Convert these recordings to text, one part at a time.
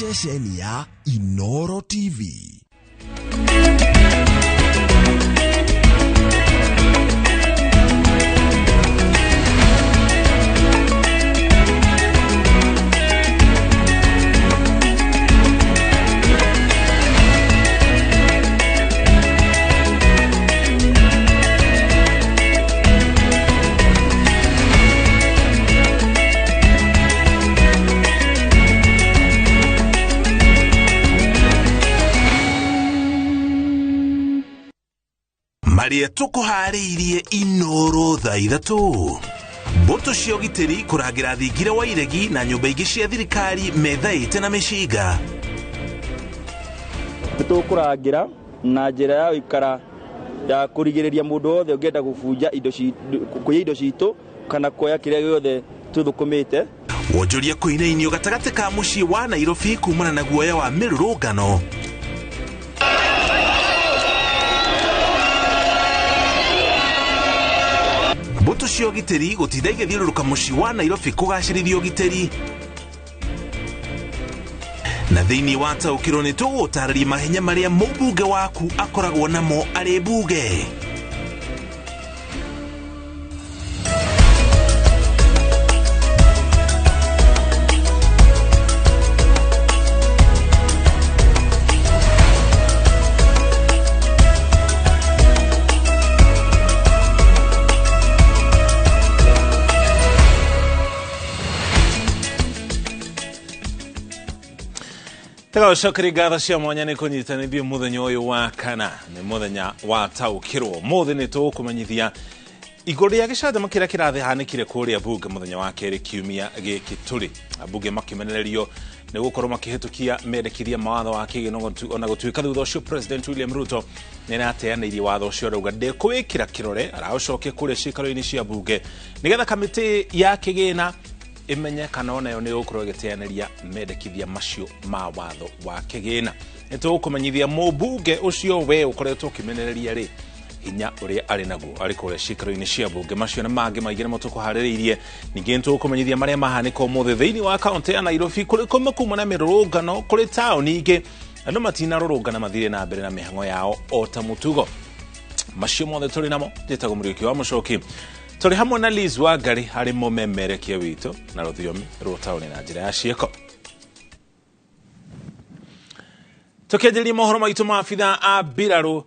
Ceceni ya Inoro TV. Marĩa tũkũharĩirie Inoro thaa 3. Mbũtũ cia ũgitĩri kũrangĩra thingira wa iregi na nyũmba ingĩ cia thirikari methaĩte na mĩcinga. Nĩ tũkũrangĩra na njĩra ya gũikara ya kũrigĩrĩria mũndũ wothe ũngĩenda gũbunja indo kũiya indo citũ kana kuoya kĩrĩa gĩothe tũthũkũmĩte. Wonjoria kũinainio gatagatĩ ka mũciĩ wa Nairobi kumana na guoya wa mĩrũrũngano. Mbũtũ cia ũgitĩri gũtinda igĩthiũrũrũka mũciĩ wa Nairobi kũgacĩrithia ũgitĩri. Na thĩinĩ wa taũkĩrwo nĩ tũgũtarĩria mahenya marĩa mũmbunge waku akoragwo namo arĩ mbunge. Tũgacokeria ngatho cia mwanya nĩ kũnyitanithio mũthenya ũyũ wa kana nĩ mũthenya wa taũkĩrwo. Mũthĩ nĩ tũgũkũmenyithia igũrũ rĩa gĩcanjama kĩrĩa kĩrathihanĩkire kũrĩa bunge mũthenya wa kerĩ kiumia gĩkĩ tũrĩ. Ambunge makĩmenererio nĩ gũkorwo makĩhĩtũkia mendekithia ma watho wa kĩgĩna ona gũtuĩka thutha ũcio President William Ruto nĩ arateanĩirie watho ũcio arauga ndekũwĩkĩra kĩrore, araũcokia kũrĩa ciikaro-inĩ cia bunge nĩgetha kamĩtĩ ya kĩgĩna imenye kana onayo nĩ gũkorwo ĩgĩteanĩria mendekithia macio ma watho wa kĩgĩna. Nĩ tũgũkũmenyithia mũmbunge ũcio we ũkoretwo ũkĩmenereria rĩ hinya ũrĩa arĩ naguo arĩ kũrĩa ciikaro-inĩ cia bunge. Macio na mangĩ maingĩ nĩmo tũkũharĩrĩirie. Ningĩ nĩ tũgũkũmenyithia marĩa mahanĩka ũmũthĩ thĩinĩ wa kaũntĩ ya Nairobi kũrĩ kũmwe kuma na mĩrũrũngano kũrĩ taũni ingĩ andũ matinarũrũngana mathire na mbere na mĩhang'o yao o ta mũtugo. Macio mothe tũrĩ namo. Njĩtagwo Mũriũki wa Mũcoki, tũrĩ hamwe na Liz Wangari harĩ mũmemerekia witũ na rũthiomi rwa taũni na njĩra ya ciĩko. Tũkĩanjĩrĩria mohoro maitũ, maabitha a mbirarũ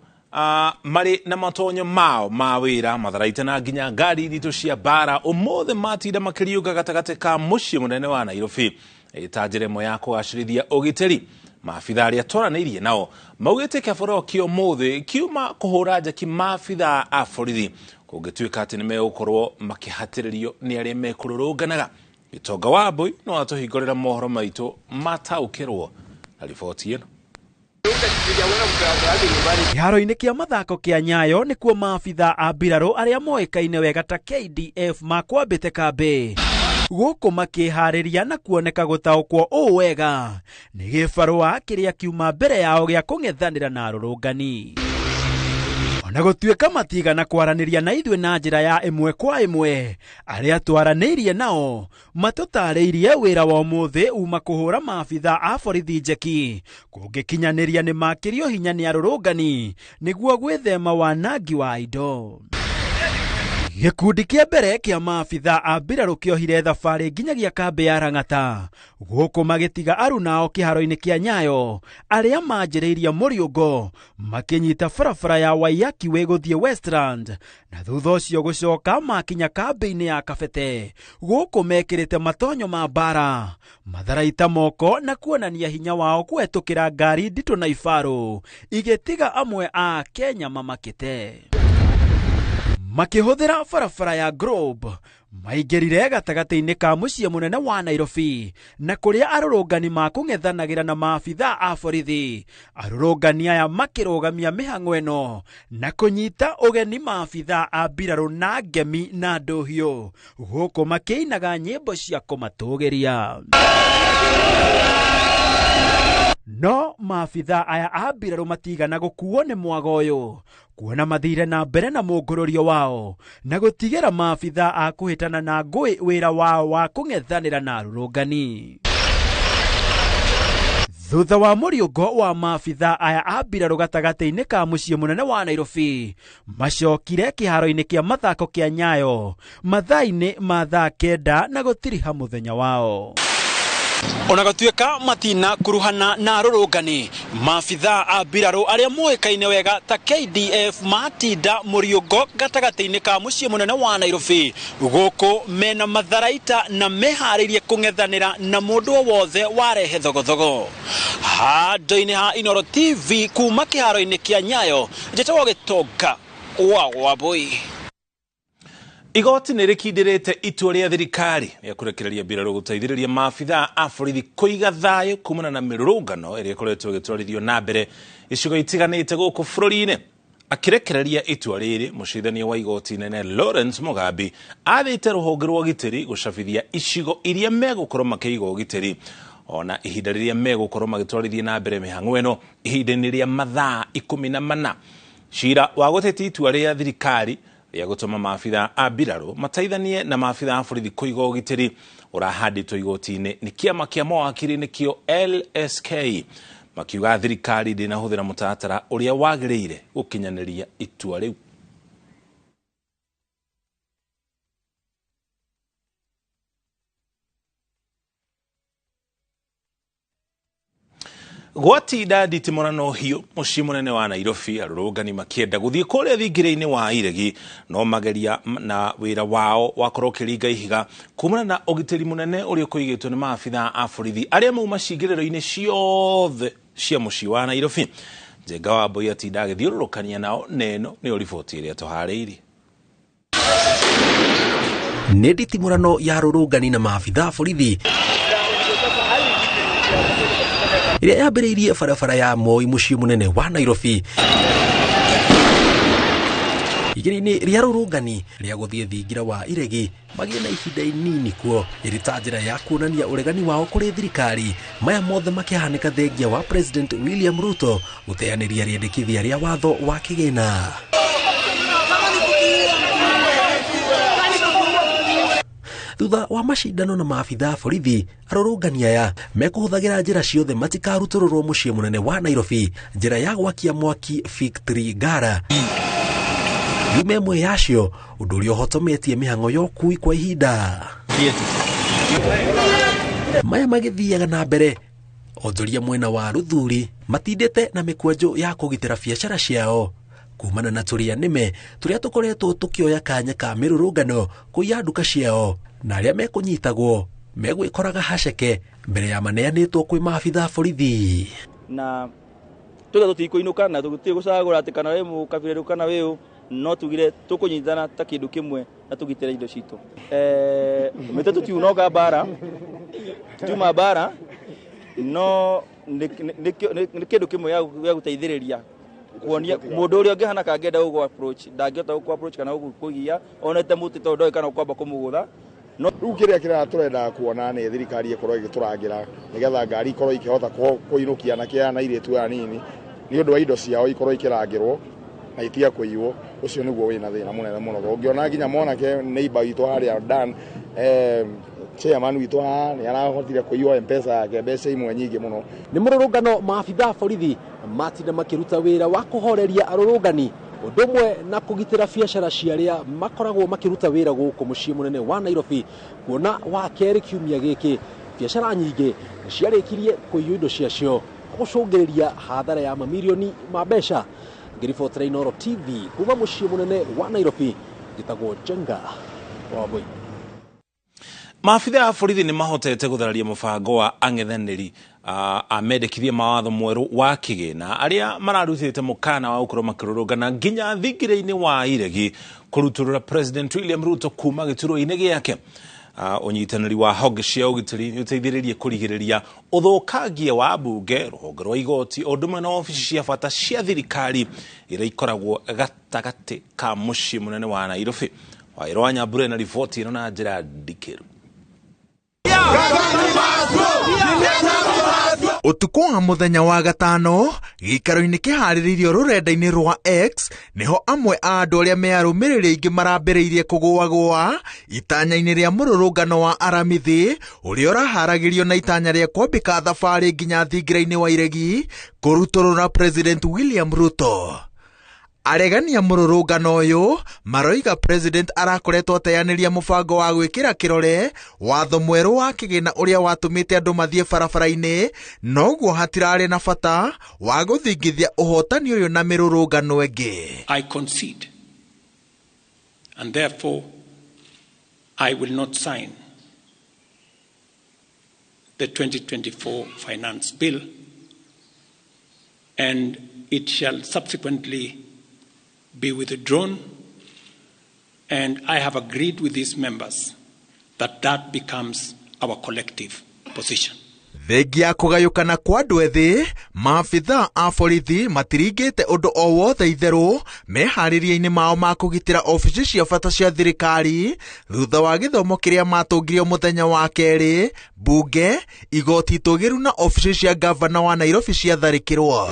marĩ na matonyo mao ma wĩra matharaita na nginya ngari nditũ cia mbara ũmũthĩ matinda makĩriũnga gatagatĩ ka mũciĩ mũnene wa Nairobi ta njĩra ĩmwe ya kũgacĩrithia ũgitĩri. Maabitha arĩa twaranĩirie nao maugĩte kĩboro kĩa ũmũthĩ kiuma kũhũra njeki maabitha a borithi kũngĩtuĩka atĩ nĩ megũkorwo makĩhatĩrĩrio nĩ arĩa mekũrũrũnganaga. Gĩtonga wa Mbui no atũhingũrĩra mohoro maitũ mataũkĩrwo na riboti ĩno. Kĩharo-inĩ kĩa mathako kĩa Nyayo nĩkuo maabitha a mbirarũ arĩa moĩkaine wega ta KDF makwambĩte kambĩ gũkũ makĩharĩria na kuoneka gũtaũkwo ũũ wega nĩ gĩbarũa kĩrĩa kiuma mbere yao gĩa kũng'ethanĩra na arũrũngani. Ona gũtuĩka matigana kwaranĩria na ithuĩ na njĩra ya ĩmwe kwa ĩmwe, arĩa twaranĩirie nao matũtarĩirie wĩra wa ũmũthĩ uma kũhũra maabitha a borithi njeki kũngĩkinyanĩria nĩ makĩrio hinya nĩ arũrũngani nĩguo gwĩthema wanangi wa indo. Gĩkundi kĩa mbere kĩa maabitha a mbirarũ kĩohire thabarĩ nginyagia kambĩ ya Lang'ata gũkũ magĩtiga arunao kĩharo-inĩ kĩa Nyayo arĩa manjĩrĩirie mũriũngo makĩnyita barabara ya Waiyaki Way gũthiĩ Westland na thutha ũcio gũcoka makinya kambĩ-inĩ ya Kabete gũkũ mekĩrĩte matonyo ma mbara matharaita moko na kuonania hinya wao kũhetũkĩra ngari nditũ na ibarũ igĩtiga amwe a Kenya mamakĩte. Makĩhũthĩra barabara ya Globe maingĩrire gatagatĩ-inĩ ka mũciĩ mũnene wa Nairobi na kũrĩa arũrũngani makũng'ethanagĩra na maabitha a borithi. Arũrũngani aya makĩrũgamia mĩhang'o ĩno na kũnyita ũgeni maabitha a mbirarũ na ngemi na ndũhiũ gũkũ makĩinaga nyĩmbo cia kũmatũgĩria. No maabitha aya a mbirarũ matigana gũkuo nĩ mwago ũyũ kuona mathire na mbere na mũngũrũrio wao na gũtigĩra maabitha a kũhĩtana na ngũĩ wĩra wao wa kũng'ethanĩra na arũrũngani. Thutha wa mũriũngo wa maabitha aya a mbirarũ gatagatĩ-inĩ ka mũciĩ mũnene wa Nairobi, macokire kĩharo-inĩ kĩa mathako kĩa Nyayo mathaa-inĩ ma thaa 9 na gũtiriha mũthenya wao. Ona gũtuĩka matina kuruhana na arũrũngani, maabitha a mbirarũ arĩa moĩkaine wega ta KDF matinda mũriũngo gatagatĩ-inĩ ka mũciĩ mũnene wa Nairobi, gũkũ mena matharaita na meharĩirie kũng'ethanĩra na mũndũ o wothe warehe thogothogo. Handũ-inĩ ha Inooro TV kuma kĩharo-inĩ kĩa Nyayo, njĩtagwo Gĩtonga wa Wambui. Igoti nĩ rĩkindĩrĩte itua rĩa thirikari rĩa kũrekereria mbirarũ gũteithĩrĩria maabitha a borithi kũiga thayũ kumana na mĩrũrũngano ĩrĩa ĩkoretwo ĩgĩtwarithio na mbere icigo itiganĩte gũkũ bũrũri-inĩ. Akĩrekereria itua rĩrĩ, mũcirithania wa igoti inene Lawrence Mugambi athĩte rũhonge rwa ũgitĩri gũcabithia icigo iria megũkorwo makĩiga ũgitĩri ona ihinda rĩrĩa megũkorwo magĩtwarithia na mbere mĩhang'o ĩno ihinda-inĩ rĩa mathaa 14. Cira wa gũtetia itua rĩa thirikari rĩa gũtũma maabitha a mbirarũ mateithanie na maabitha a borithi kũiga ũgitĩri ũrahandĩtwo igoti-inĩ nĩ kĩama kĩa mawakiri nĩkĩo LSK, makiuga thirikari ndĩnahũthĩra mũtaratara ũrĩa wagĩrĩire gũkinyanĩria itua rĩu. Gwatinda nditimũrano hiũ mũciĩ mũnene wa Nairobi, arũrũngani makĩenda gũthiĩ kũrĩa thingira-inĩ wa iregi no mageria na wĩra wao wakorwo ũkĩringa ihiga kumana na ũgitĩri mũnene ũrĩa ũkũigĩtwo nĩ maabitha a borithi arĩa mauma cingĩrĩro-inĩ ciothe cia mũciĩ wa Nairobi. Njenga wa Mbui atinda agĩthiũrũrũkania nao na ĩno nĩyo riboti ĩrĩa tũharĩirie. Nĩ nditimũrano ya arũrũngani na maabitha a borithi ĩrĩa yambĩrĩirie barabara ya Moi mũciĩ mũnene wa Nairobi igĩrĩ-inĩ rĩa rũrũngani rĩa gũthiĩ thingira wa iregi magĩe na ihinda inini kuo ĩrĩ ta njĩra ya kuonania ũregani wao kũrĩ thirikari. Maya mothe makĩhanĩka thengia wa President William Ruto gũteanĩria rĩendekithia rĩa watho wa kĩgĩna. Thutha wa macindano na maabitha a borithi, arũrũngani aya mekũhũthagĩra njĩra ciothe matikarutũrũrwo mũciĩ mũnene wa Nairobi, njĩra ya gwakia mwaki Victory Ngara yume ĩmwe yacio, ũndũ ũrĩa ũhotometie mĩhang'o ya ũkui kwa ihinda. Maya magĩthiaga na mbere, onjoria mwena wa Ruthuri matindĩte na mĩkwanjũ ya kũgitĩra biacara ciao kumana na tũrĩa nĩme tũrĩa tũkoretwo tũkĩoya kanya ka mĩrũrũngano kũiya nduka ciao, na arĩa mekũnyitagwo megwĩkoraga haceke mbere ya maneanĩtwo kwĩ maabitha a borithi. Na tuge tũtikũinũka na tũgũtirĩ gũcagũra atĩ kana wĩ mũkabira kana wĩ ũ, no tugire tũkũnyitana ta kĩndũ kĩmwe na tũgitĩre indo citũ. Mĩtĩ tũtiunoga mbara, tutiuma mbara, no nĩ kĩndũ kĩmwe gĩa gũteithĩrĩria kuonia mũndũ ũrĩa ũngĩhana kangĩenda gũgũ approach ndangĩhota gũkũ approach kana gũkũgia onete mũtĩ tondũ ndoĩ kana ũkwamba kũmũgũtha. No rĩu kĩrĩa kĩrĩa tũrendaga kuona nĩ thirikari ĩkorwo ĩgĩtũrangĩra nĩgetha ngari ikorwo ikĩhota kũinũkia anake aya na airĩtu aya nini nĩ ũndũ wa indo ciao ikorwo ikĩrangĩrwo na itige kũiywo. Ũcio nĩguo wĩna thĩna mũnene mũno. Ũngĩona nginya mwanake neighbor witũ harĩa Dan, chairman witũ haha nĩ arahotire kũiywo M-Pesa yake mbeca imwe nyingĩ mũno. Nĩ mũrũrũngano maabitha a borithi matinda makĩruta wĩra wa kũhoreria arũrũngani ũndũ ũmwe na kũgitĩra biacara cia arĩa makoragwo makĩruta wĩra gũkũ mũciĩ mũnene wa Nairobi, kuona wa kerĩ kiumia gĩkĩ biacara nyingĩ nĩ ciarĩkirie kũiywo indo ciacio gũcũngĩrĩria hathara ya mamirioni ma mbeca. Ngĩribotera Inooro TV kuma mũciĩ mũnene wa Nairobi, njĩtagwo Njenga wa Wambui. Maabitha a borithi nĩ mahotete gũthararia mũbango wa ang'ethanĩri a mendekithia mawatho mwerũ wa kĩgĩna arĩa mararutĩte mũkana wa gũkorwo makĩrũrũngana nginya thingira-inĩ wa iregi kũrutũrũra President William Ruto kuma gĩturwa-inĩ gĩake. Ũnyitanĩri wa honge cia ũgitĩri nĩ ũteithĩrĩrie kũrigĩrĩria ũthũkangia wa mbunge, rũhonge rwa igoti, o ũndũ ũmwe na obici cia bata cia thirikari iria ikoragwo gatagatĩ ka mũciĩ mũnene wa Nairobi. Waĩro wa Nyambura na riboti ĩno na njĩra ndikĩru. Ũtukũ wa mũthenya wa gatano gĩikaro-inĩ kĩharĩrĩirio rũrenda-inĩ rwa X nĩho amwe a andũ arĩa me arũmĩrĩri aingĩ marambĩrĩirie kũgũagũa itanya-inĩ rĩa mũrũrũngano wa Aramithi ũrĩa ũraharagĩrio na itanya rĩa kwambĩka thabarĩ nginya thingira-inĩ wa iregi kũrutũrũra President William Ruto. Aregani a mũrũrũngano ũyũ maroiga President arakoretwo ateanĩria mũbango wa gwĩkĩra kĩrore watho mwerũ wa kĩgĩna ũrĩa watũmĩte andũ mathiĩ barabara-inĩ, noguo hatirarĩ na bata wa gũthingithia ũhotani ũyũ na mĩrũrũngano ĩngĩ. I concede, and therefore I will not sign the 2024 finance bill, and it shall subsequently be withdrawn, and I have agreed with these members that that becomes our collective position. Thengia ya kũgayũkana kwa andũ ethĩ, maabithaa a borithi matiringĩte ũndũ o wothe itherũ meharĩria-inĩ mao ma kũgitĩra obici cia bata cia thirikari thutha wa gĩthomo kĩrĩa matũngirio mũthenya wa kerĩ, mbunge, igoti itũgĩru na obici cia ngavana wa Nairobi ciatharĩkĩrwo.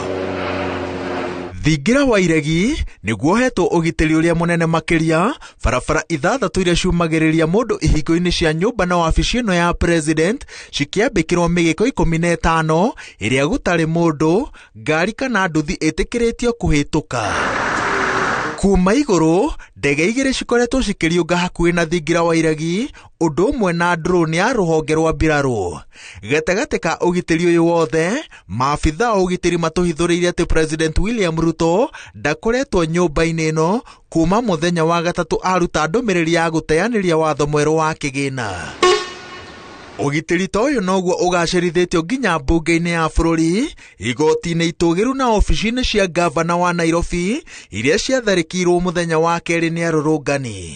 Thingira wa iregi nĩguo hetwo ũgitĩri ũrĩa mũnene makĩria, barabara ithathatũ iria ciumagĩrĩria mũndũ ihingo-inĩ cia nyũmba na wabici ĩno ya president cikĩambĩkĩrwo mĩgĩko 15 ĩrĩa gũtarĩ mũndũ, ngari kana nduthi ĩtĩkĩrĩtio kũhĩtũka. Kuma igũrũ, ndege igĩrĩ cikoretwo cikĩriũnga hakuhĩ na thingira wa iregi, ũndũ ũmwe na drone ya rũhonge rwa mbirarũ. Gatagatĩ ka ũgitĩri ũyũ wothe, maabithaa a ũgitĩri matũhithũrĩirie atĩ President William Ruto ndakoretwo nyũmba-inĩ ĩno kuma mũthenya wa gatatũ aruta ndũmĩrĩri ya gũteanĩria watho mwerũ wa kĩgĩna. Ũgitĩri ta ũyũ noguo ũgacĩrithĩtio nginya mbunge-inĩ ya bũrũri, igoti-inĩ itũgĩru na obici-inĩ cia ngavana wa Nairobi iria ciatharĩkĩirwo mũthenya wa kerĩ nĩ arũrũngani.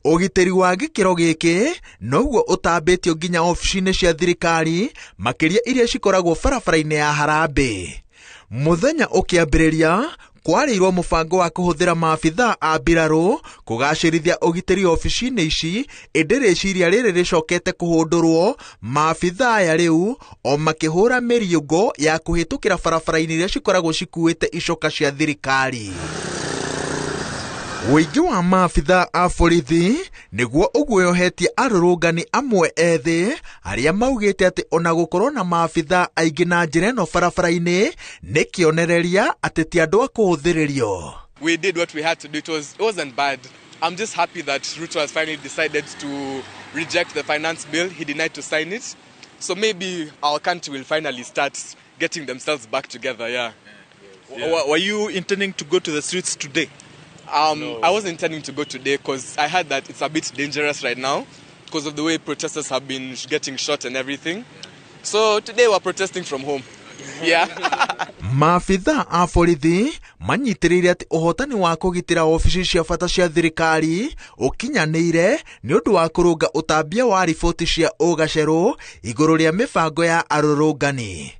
Ũgitĩri wa gĩkĩro gĩkĩ noguo ũtambĩtio nginya obici-inĩ cia thirikari makĩria iria cikoragwo barabara-inĩ ya Harambee. Mũthenya ũkĩambĩrĩria kwarĩirwo mũbango wa kũhũthĩra maabithaa a mbirarũ kũgacĩrithia ũgitĩri obici-inĩ ici, ĩndĩ rĩciria rĩrĩ rĩcokete kũhũndũrwo maabithaa aya rĩu o makĩhũra mĩriũngo ya kũhĩtũkĩra barabara-inĩ iria cikoragwo cikuĩte icoka cia thirikari. Ũingĩ wa maabithaa a borithi nĩguo ũguoyohetie arũrũngani amwe ethĩ arĩa maugĩte atĩ ona gũkorwo na maabithaa aingĩ na njĩra ĩno barabara-inĩ nĩ kĩonereria atĩ ti andũ a kũhũthĩrĩrio. We did what we had to do. It wasn't bad. I'm just happy that Ruto has finally decided to reject the finance bill. He denied to sign it. So maybe our country will finally start getting themselves back together, yeah. Yeah. Were you intending to go to the streets today? No. I wasn't intending to go today because I heard that it's a bit dangerous right now because of the way protesters have been getting shot and everything. Yeah. So today we're protesting from home. Yeah. Maabithaa a borithi manyitĩrĩire atĩ ũhotani wa kũgitĩra obici cia bata cia thirikari ũkinyanĩire nĩ ũndũ wa kũrũnga ũtambia wa riboti cia ũgacerũ igũrũ rĩa mĩbango ya arũrũngani.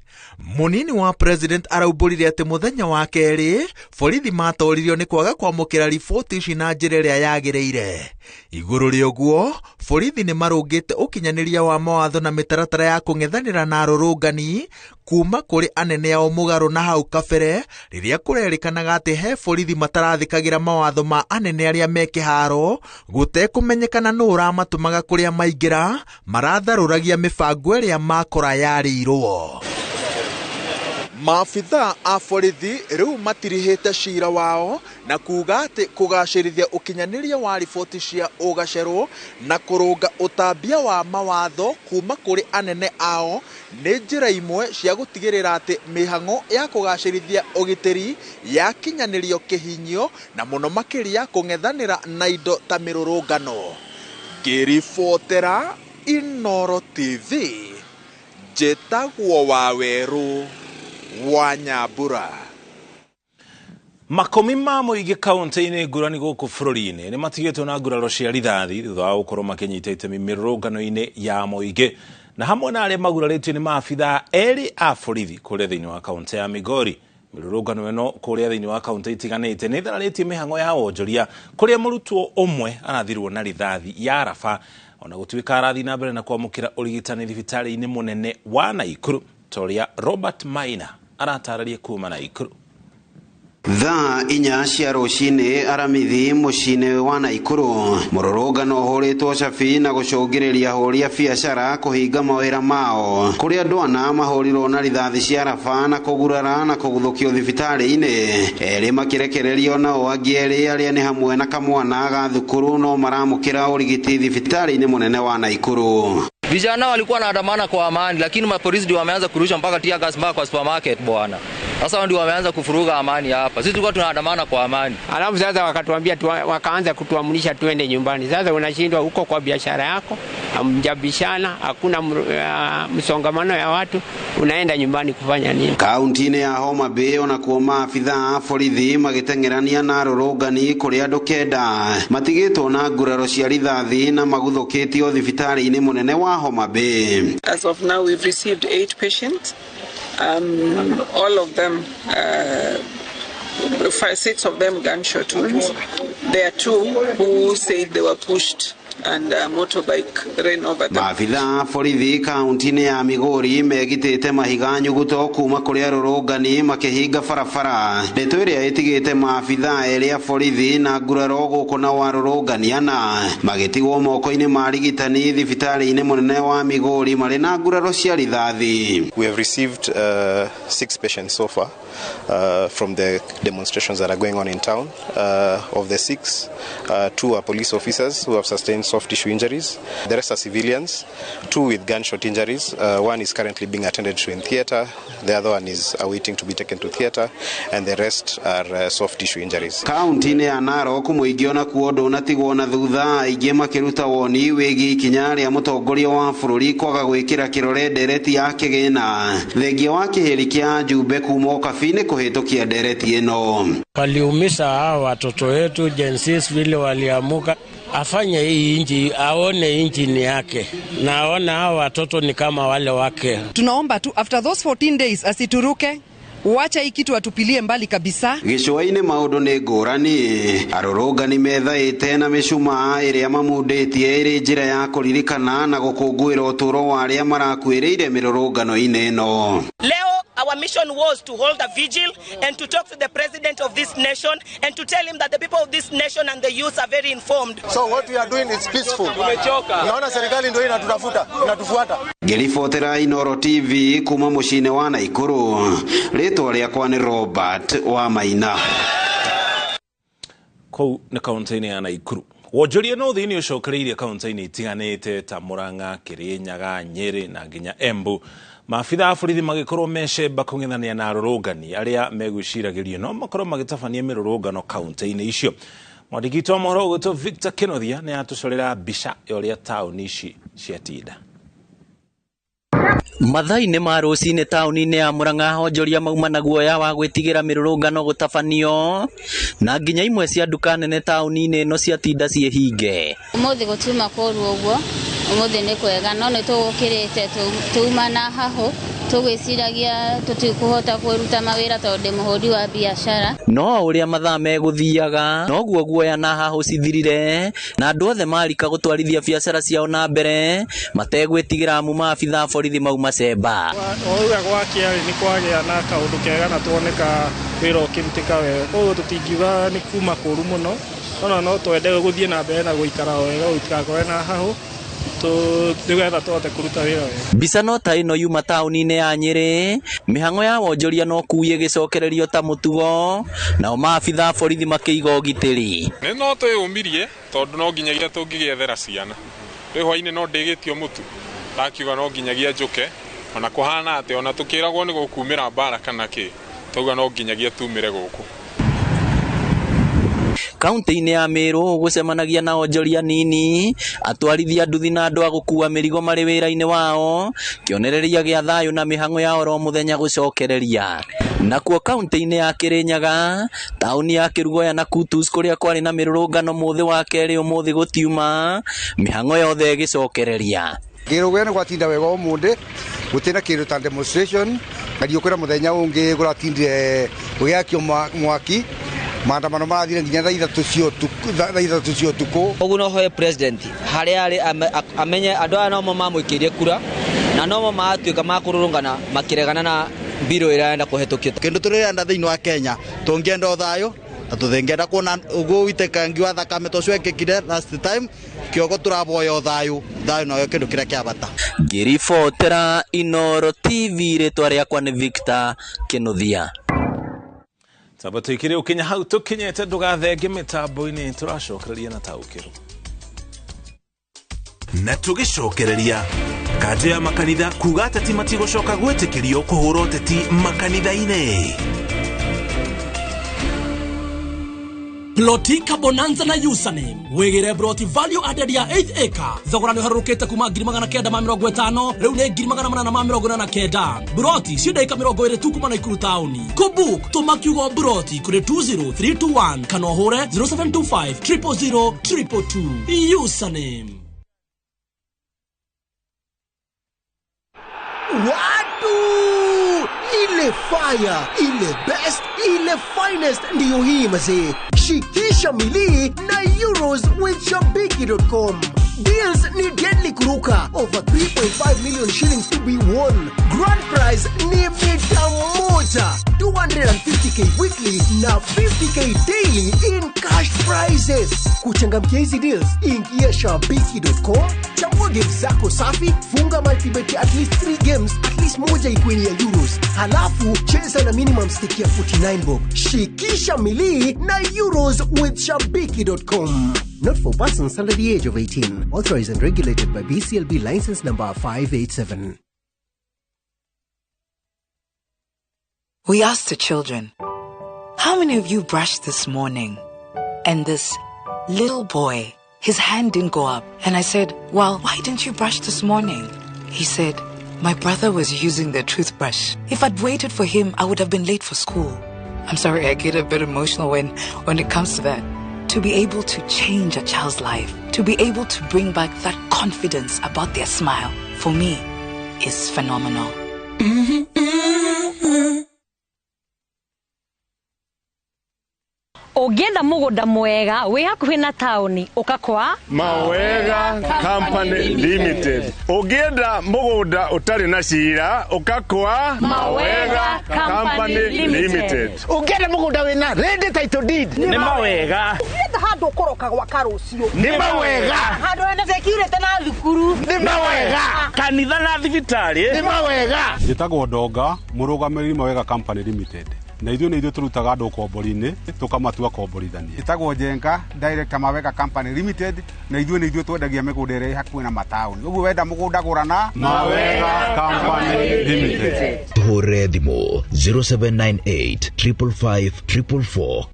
Mũnini wa president araumbũrire atĩ mũthenya wa kerĩ borithi matoririo nĩ kwaga kwamũkĩra riboti ici na njĩra ĩrĩa yagĩrĩire. Igũrũ rĩa ũguo, borithi nĩ marũngĩte ũkinyanĩria wa mawatho na mĩtaratara ya kũng'ethanĩra na arũrũngani kuma kũrĩ anene ao mũgarũ na hau kabere rĩrĩa kũrerĩkanaga atĩ he borithi matarathĩkagĩra mawatho ma anene arĩa me kĩharo gũtekũmenyekana nũ ũramatũmaga kũrĩa maingĩra maratharũragia mĩbango ĩrĩa makora yarĩirwo. Maabithaa a borithi rĩu matirihĩte cira wao na kuga atĩ kũgacĩrithia ũkinyanĩria wa riboti cia ũgacerũ na kũrũnga ũtambia wa mawatho kuma kũrĩ anene ao nĩ njĩra imwe cia gũtigĩrĩra atĩ mĩhang'o ya kũgacĩrithia ũgitĩri yakinyanĩrio kĩhinyio na mũno makĩria kũng'ethanĩra na indo ta mĩrũrũngano. Ngĩribotera Inooro TV, njĩtagwo Wawerũ wa Nyambura. Makũmi ma mũingĩ kaunti-inĩ ngũrani gũkũ bũrũri-inĩ nĩ matigĩtwo na nguraro cia rithathi thutha wa gũkorwo makĩnyita itemi mĩrũrũngano-inĩ ya mũingĩ na hamwe na arĩa magurarĩtio nĩ maabithaa erĩ a borithi kũrĩa thĩinĩ wa kaunti ya Migori. Mĩrũrũngano ĩno kũrĩa thĩinĩ wa kaunti itiganĩte nĩ ĩthararĩtie mĩhang'o ya wonjoria kũrĩa mũrutwo ũmwe arathirwo na rithathi ya raba ona gũtuĩka arathiĩ na mbere na kwamũkĩra ũrigitani thibitarĩ-inĩ mũnene wa Naikuru. Ta ũrĩa Robert Maina aratarĩria kuma Naikuru. Thaa 4 cia rũcinĩ aramithi mũciĩ-inĩ wa Naikuru, mũrũrũngano ũhũrĩtwo cabi na gũcũngĩrĩria ahũri a biacara kũhinga mawĩra mao, kũrĩa andũ ana mahũrirwo na rithathi cia raba na kũgurara na kũguthũkio thibitarĩ-inĩ, erĩ makĩrekererio, nao angĩ erĩ arĩa nĩ hamwe na kamwana ga thukuru no maramũkĩra ũrigiti thibitarĩ-inĩ mũnene wa Naikuru. Vijana walikuwa wanaandamana kwa amani, lakini mapolisi ndio wameanza kurusha mpaka tear gas mpaka kwa supermarket bwana. Sasa ndio wameanza kufuruga amani hapa. Sisi tulikuwa tunaandamana kwa amani. Alafu sasa wakatuambia, wakaanza kutuamrisha tuende nyumbani. Sasa unashindwa huko kwa biashara yako, hamjabishana, hakuna msongamano ya watu, unaenda nyumbani kufanya nini? Kaunti-inĩ ya Homa Bay onakuo maabitha a borithi magĩteng'erania na arũrũngani kũrĩa andũ 9 matigĩtwo na nguraro cia rithathi na maguthũkĩtio thibitarĩ-inĩ mũnene wa Homa Bay. As of now, we've received 8 patients. All of them, 6 of them gunshot wounds. There are 2 who said they were pushed and a motorbike ran over them. Maabitha a borithi kaunti-inĩ ya Migori megitĩte mahiga nyuguto kuma kũrĩ arũrũngani makĩhinga barabara, ndeto ĩrĩa ĩtigĩte maabitha erĩ a borithi na nguraro gũkũ nao arũrũngani ana magĩtigwo moko-inĩ ma arigitani thibitarĩ-inĩ mũnene wa Migori marĩ na nguraro cia rithathi. We have received 6 patients so far from the demonstrations that are going on in town. Of the 6, 2 are police officers who have sustained soft tissue injuries. The rest are civilians, 2 with gunshot injuries. One is currently being attended to in theater, the other one is awaiting to be taken to theater, and the rest are soft tissue injuries. Kaunti-inĩ ya Narok mũingĩ onakuo ndũnatigwo na thutha, aingĩ makĩruta woni wĩgiĩ ikinya rĩa mũtongoria wa bũrũri kwaga gwĩkĩra kĩrore ndereti ya kĩgĩna thengia wa kĩhĩri kĩa njumbe kuma ũkabi-inĩ kũhĩtũkia ndereti ĩno. Waliumisha hawa watoto wetu Gen Z vile waliamuka, afanye hii inji, aone inji ni yake na aone hawa watoto ni kama wale wake. Tunaomba tu after those 14 days asituruke, wacha hii kitu atupilie mbali kabisa. Gĩcũa-inĩ maũndũ nĩ ngũrani, arũrũngani methaĩte na mĩcumaa ĩrĩa mamundĩtie ĩrĩ njĩra ya kũririkana na gũkũngũĩra ũtũũro wa arĩa marakuĩrĩire mĩrũrũngano-inĩ ĩno. Leo our mission was to hold a vigil and to talk to the president of this nation and to tell him that the people of this nation and the youth are very informed. So what we are doing is peaceful. Naona serikali ndio inatutafuta, inatufuata. Ngĩribotera Inooro TV kuma mũciĩ-inĩ wa Naikuru, rĩtwa rĩakwa nĩ Robert wa Maina. Kũu nĩ kaunti-inĩ ya Naikuru. Wonjoria no thĩinĩ ũcokereirie kaunti-inĩ itiganĩte ta Murang'a, Kirinyaga, Nyĩrĩ na nginya Embu. Maabitha a borithi magĩkorwo mecemba kũng'ethanĩra na arũrũngani arĩa megwĩciragĩrio no makorwo magĩtabania mĩrũrũngano kaunti-inĩ icio. Mwandĩki witũ wa mohoro ũgwĩtwo Victor Kĩnuthia nĩ atũcorera mbica ya ũrĩa taũni ici ciatinda. Mathaa-inĩ ma rũcinĩ taũni-inĩ ya Murang'a onjoria mauma na guoya wa gwĩtigĩra mĩrũrũngano gũtabanio, na nginya imwe cia nduka nene taũni-inĩ ĩno ciatinda ciĩ hinge. Ũmũthĩ gũtiuma kũũru ũguo, ũmũthĩ nĩ kwega, no nĩ tũgũkĩrĩte tũuma na hahũ, tũgwĩciragia tũtikũhota kũruta mawĩra tondũ ndĩ mũhũri wa biacara. No ũrĩa mathaa megũthiaga noguo guoya na hahũ cithirire, na andũ othe marika gũtwarithia biacara ciao na mbere mategwĩtigĩra amu maabitha a borithi mauma cemba. O ũrĩa gwakĩa nĩ kwagĩa na kaũndũ kega na tuoneka wĩra ũkĩrutĩka wega, koguo tũtingiuga nĩ kuma kũũru mũno, no twende gũthiĩ na mbere na gũikara wega gũtigakorwe na hahũ nĩgetha tũhote kũruta wĩra wega. Mbica no ta ĩno yuma taũni-inĩ ya Nyĩrĩ, mĩhang'o ya wonjoria no kuĩ ĩgĩcokererio ta mũtugo, nao maabitha a borithi makĩiga ũgitĩri. Nĩ no twĩyũmirie tondũ no nginyagia tũngĩgĩethera ciana, rĩu hwainĩ no ndĩgĩtio mũtu, ndakiuga no nginyagia njũke, ona kũhana atĩa, ona tũkĩragwo nĩ gũkumĩra mbara kana kĩ, twauga no nginyagia tumĩre gũkũ. Kaunti-inĩ ya Meru gũcemanagia na onjoria nini, atwarithia nduthi na andũ a gũkua mĩrigo marĩ wĩra-inĩ wao, kĩonereria gĩa thayũ na mĩhang'o ya oro mũthenya gũcokereria. Nakuo kaunti-inĩ ya Kirinyaga, taũni ya Kĩrugoya na Kutus kũrĩa kwarĩ na mĩrũrũngano mũthĩ wa kerĩ ũmũthĩ gũtiuma, mĩhang'o yothe ĩgĩcokereria. Kĩrugoya nĩ gwatinda wega ũmũthĩ, gũtirĩ na kĩndũ ta demonstration, na kwĩra mũthenya ũngĩ kũratindire gũgĩakio mwaki, maandamano marathire nginya thaa ithatũ cia ũtukũ. Ũguo no hoe president harĩa arĩ amenye andũ aya nomo mamũikĩirie kura, Na nomo matuĩka ma kũrũrũngana makĩregana na mbirũ ĩrĩa kũhetũkio. Kĩndũ tũrĩrenda thĩinĩ wa Kenya tũngĩenda ũthayũ na tũthĩngĩenda kuona ũguo ũitĩkangi wa thakame ta ũcio wekĩkire last time kĩogo tũraboya ũthayũ thayũ noyo kĩndũ kĩrĩa kĩa bata. Ngĩribotera Inoro TV rĩtwa rĩakwa nĩ Victor Kinuthia. Tamba tuikire ukinya hau tukinyete ndugathenge mitambo-inĩ tũracokereria na taũkĩrwo. Na tũgĩcokereria kanjũ ya makanitha kuga ateti matigũcoka gwĩtĩkĩrio kũhũra ũteti makanitha-inĩ. Plotika Bonanza na username wigire broti value added ya 8 acre thogora ni harurukite kuma 950 riu ni 889 broti ci ndagika 20 tu kuma Naikuru tauni kubook tuma kiugo broti kuri 20321 kana uhure 0725 000 222 username. Watu ile fire, ile best, ile finest ndiyo hii mazee. Shikisha milii na euros with Shabiki.com. Deals ni deadly kuruka. Over 3.5 million shillings to be won. Grand prize ni mita moja. 250k weekly na 50k daily in cash prizes. Kuchangamkia hizi deals, ingia Shabiki.com, chagua games zako safi, funga multibet at least 3 games, at least moja ikuwe ni ya euros. Halafu cheza na minimum stake ya 49 bob. Shikisha milii na euros with Shabiki.com. Not for persons under the age of 18. Authorized and regulated by BCLB license number 587. We asked the children, how many of you brushed this morning? And this little boy, his hand didn't go up. And I said, well, why didn't you brush this morning? He said, my brother was using the toothbrush. If I'd waited for him, I would have been late for school. I'm sorry, I get a bit emotional when it comes to that. To be able to change a child's life, to be able to bring back that confidence about their smile, for me, is phenomenal. Ũngĩenda mũgũnda mwega wĩ hakuhĩ na taũni ũka kwa Mawega Company Limited. Ũngĩenda mũgũnda ũtarĩ na cira ũka kwa Mawega Company Limited. Ũngĩenda mũgũnda wĩna ready title deed nĩ Mawega. Ũngĩenda handũ ũkũroka gwaka rũciũ nĩ Mawega. Handũ hena security na thukuru nĩ Mawega. Kanitha na thibitarĩ nĩ Mawega. Njĩtagwo Ndonga, mũrũgamĩrĩri Mawega Company Limited. Na ithuĩ nĩ ithuĩ tũrutaga andũ ũkombori-inĩ tũkamatua komborithania. Ĩtagwo Njenga, director Mawega Company Limited, na ithuĩ nĩ ithuĩ twendagia mĩgũnda ĩrĩa ĩ hakuhĩ na mataũni. Ũguo wenda mũgũnda gũra na Mawega Company Limited. Tũhũrĩre thimũ 0798 555 444.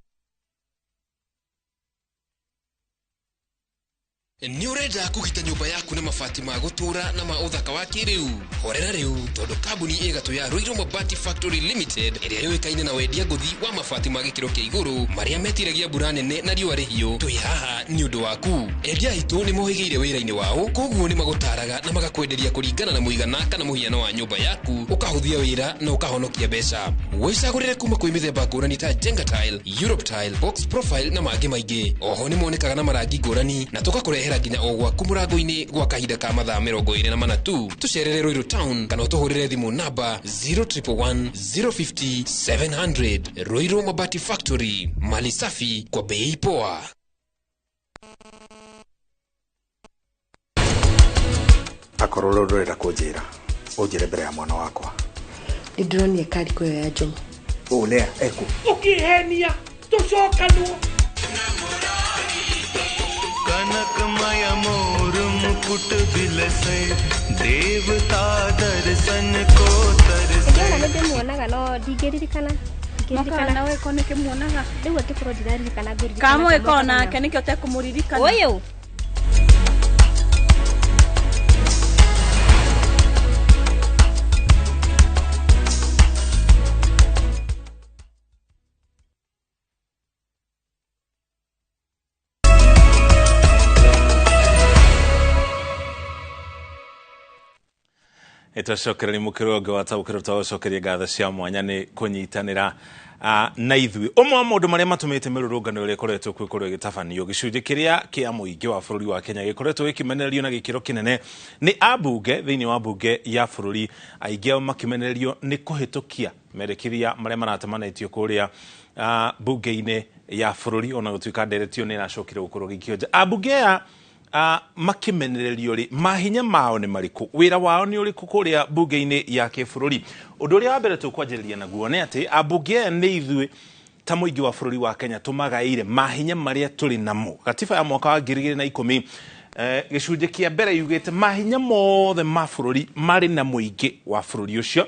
Nĩ ũrenda kũgita nyũmba yaku na mabati ma gũtũũra na ma ũthaka wa kĩrĩu? Horera rĩu tondũ kambuni ĩgatũ ya Ruiru Mabati Factory Limited ĩrĩa yũĩkaine na wendia ngũthi wa mabati ma gĩkĩro kĩa igũrũ marĩa metiragia mbura nene na riũa rĩhiũ, twĩ haha nĩ ũndũ waku. Endia aitũ nĩ mohĩgĩire wĩra-inĩ wao, koguo nĩ magũtaraga na magakwenderia kũringana na mũigana kana mũhiano wa nyũmba yaku, ũkahũthia wĩra na ũkahonokia mbeca. Wĩcagũrĩre kuma kwĩ mĩthemba ngũrani ta Jenga Tile, Europe Tile, Box Profile na mangĩ maingĩ. Oho nĩ monekaga na marangi ngũrani na tũgakũrehera nginya o gwaku mũrango-inĩ gwa kahinda ka mathaa 24 tu. Tũcerere Ruiru Town kana ũtũhũrĩre thimũ namba 0111 050 700. Ruiru Mabati Factory, mali safi kwa bei poa. Akorwo rĩu ndũrenda kũnjĩra, ũnjĩre mbere ya mwana wakwa. Nĩ ndĩronire kariko ĩyo ya Njomo. Ũũ Lea ekũ? Ũkĩhenia tũcokanwo. कनकमय मोर मुकुट बिलसे देवता दर्शन को तरसे। Ndĩrona nĩ ndĩmuonaga no ndingĩririkana. Ndingĩririkana. Ko nĩkĩmuonaga. Rĩu angĩkorwo ndiraririkana ngũririkana. Kamũĩ ko nake nĩkĩo ũtekũmũririkana. Ũyũ. Ĩtwacokereria mũkĩro ũngĩ wa taũkĩrwo twagũcokeria ngatho cia mwanya nĩ kũnyitanĩra na ithuĩ. Ũmwe wa maũndũ marĩa matũmĩte mĩrũrũngano ĩrĩa ĩkoretwo kuo ĩkorwo ĩgĩtabanio gĩcunjĩ kĩrĩa kĩa mũingĩ wa bũrũri wa Kenya gĩkoretwo gĩkĩmenererio na gĩkĩro kĩnene nĩ ambunge thĩinĩ wa mbunge ya bũrũri, aingĩ ao makĩmenererio nĩ kũhĩtũkia merekeria marĩa maratamanĩtio kũrĩa mbunge-inĩ ya bũrũri, ona gũtuĩka nderetio nĩ ĩracokire gũkorwo gĩkĩonja. Ambunge aya makĩmenererio rĩ, mahinya mao nĩ marĩkũ, wĩra wao nĩ ũrĩkũ kũrĩa mbunge-inĩ ya kĩbũrũri? Ũndũ ũrĩa wa mbere tũkwanjĩrĩria naguo nĩ atĩ ambunge aya nĩ ithuĩ ta mũingĩ wa bũrũri wa Kenya tũmagaĩire mahinya marĩa tũrĩ namo. Gatiba ya mwaka wa 2010 gĩcunjĩ kĩa mbere yugĩte mahinya mothe ma bũrũri marĩ na mũingĩ wa bũrũri ũcio,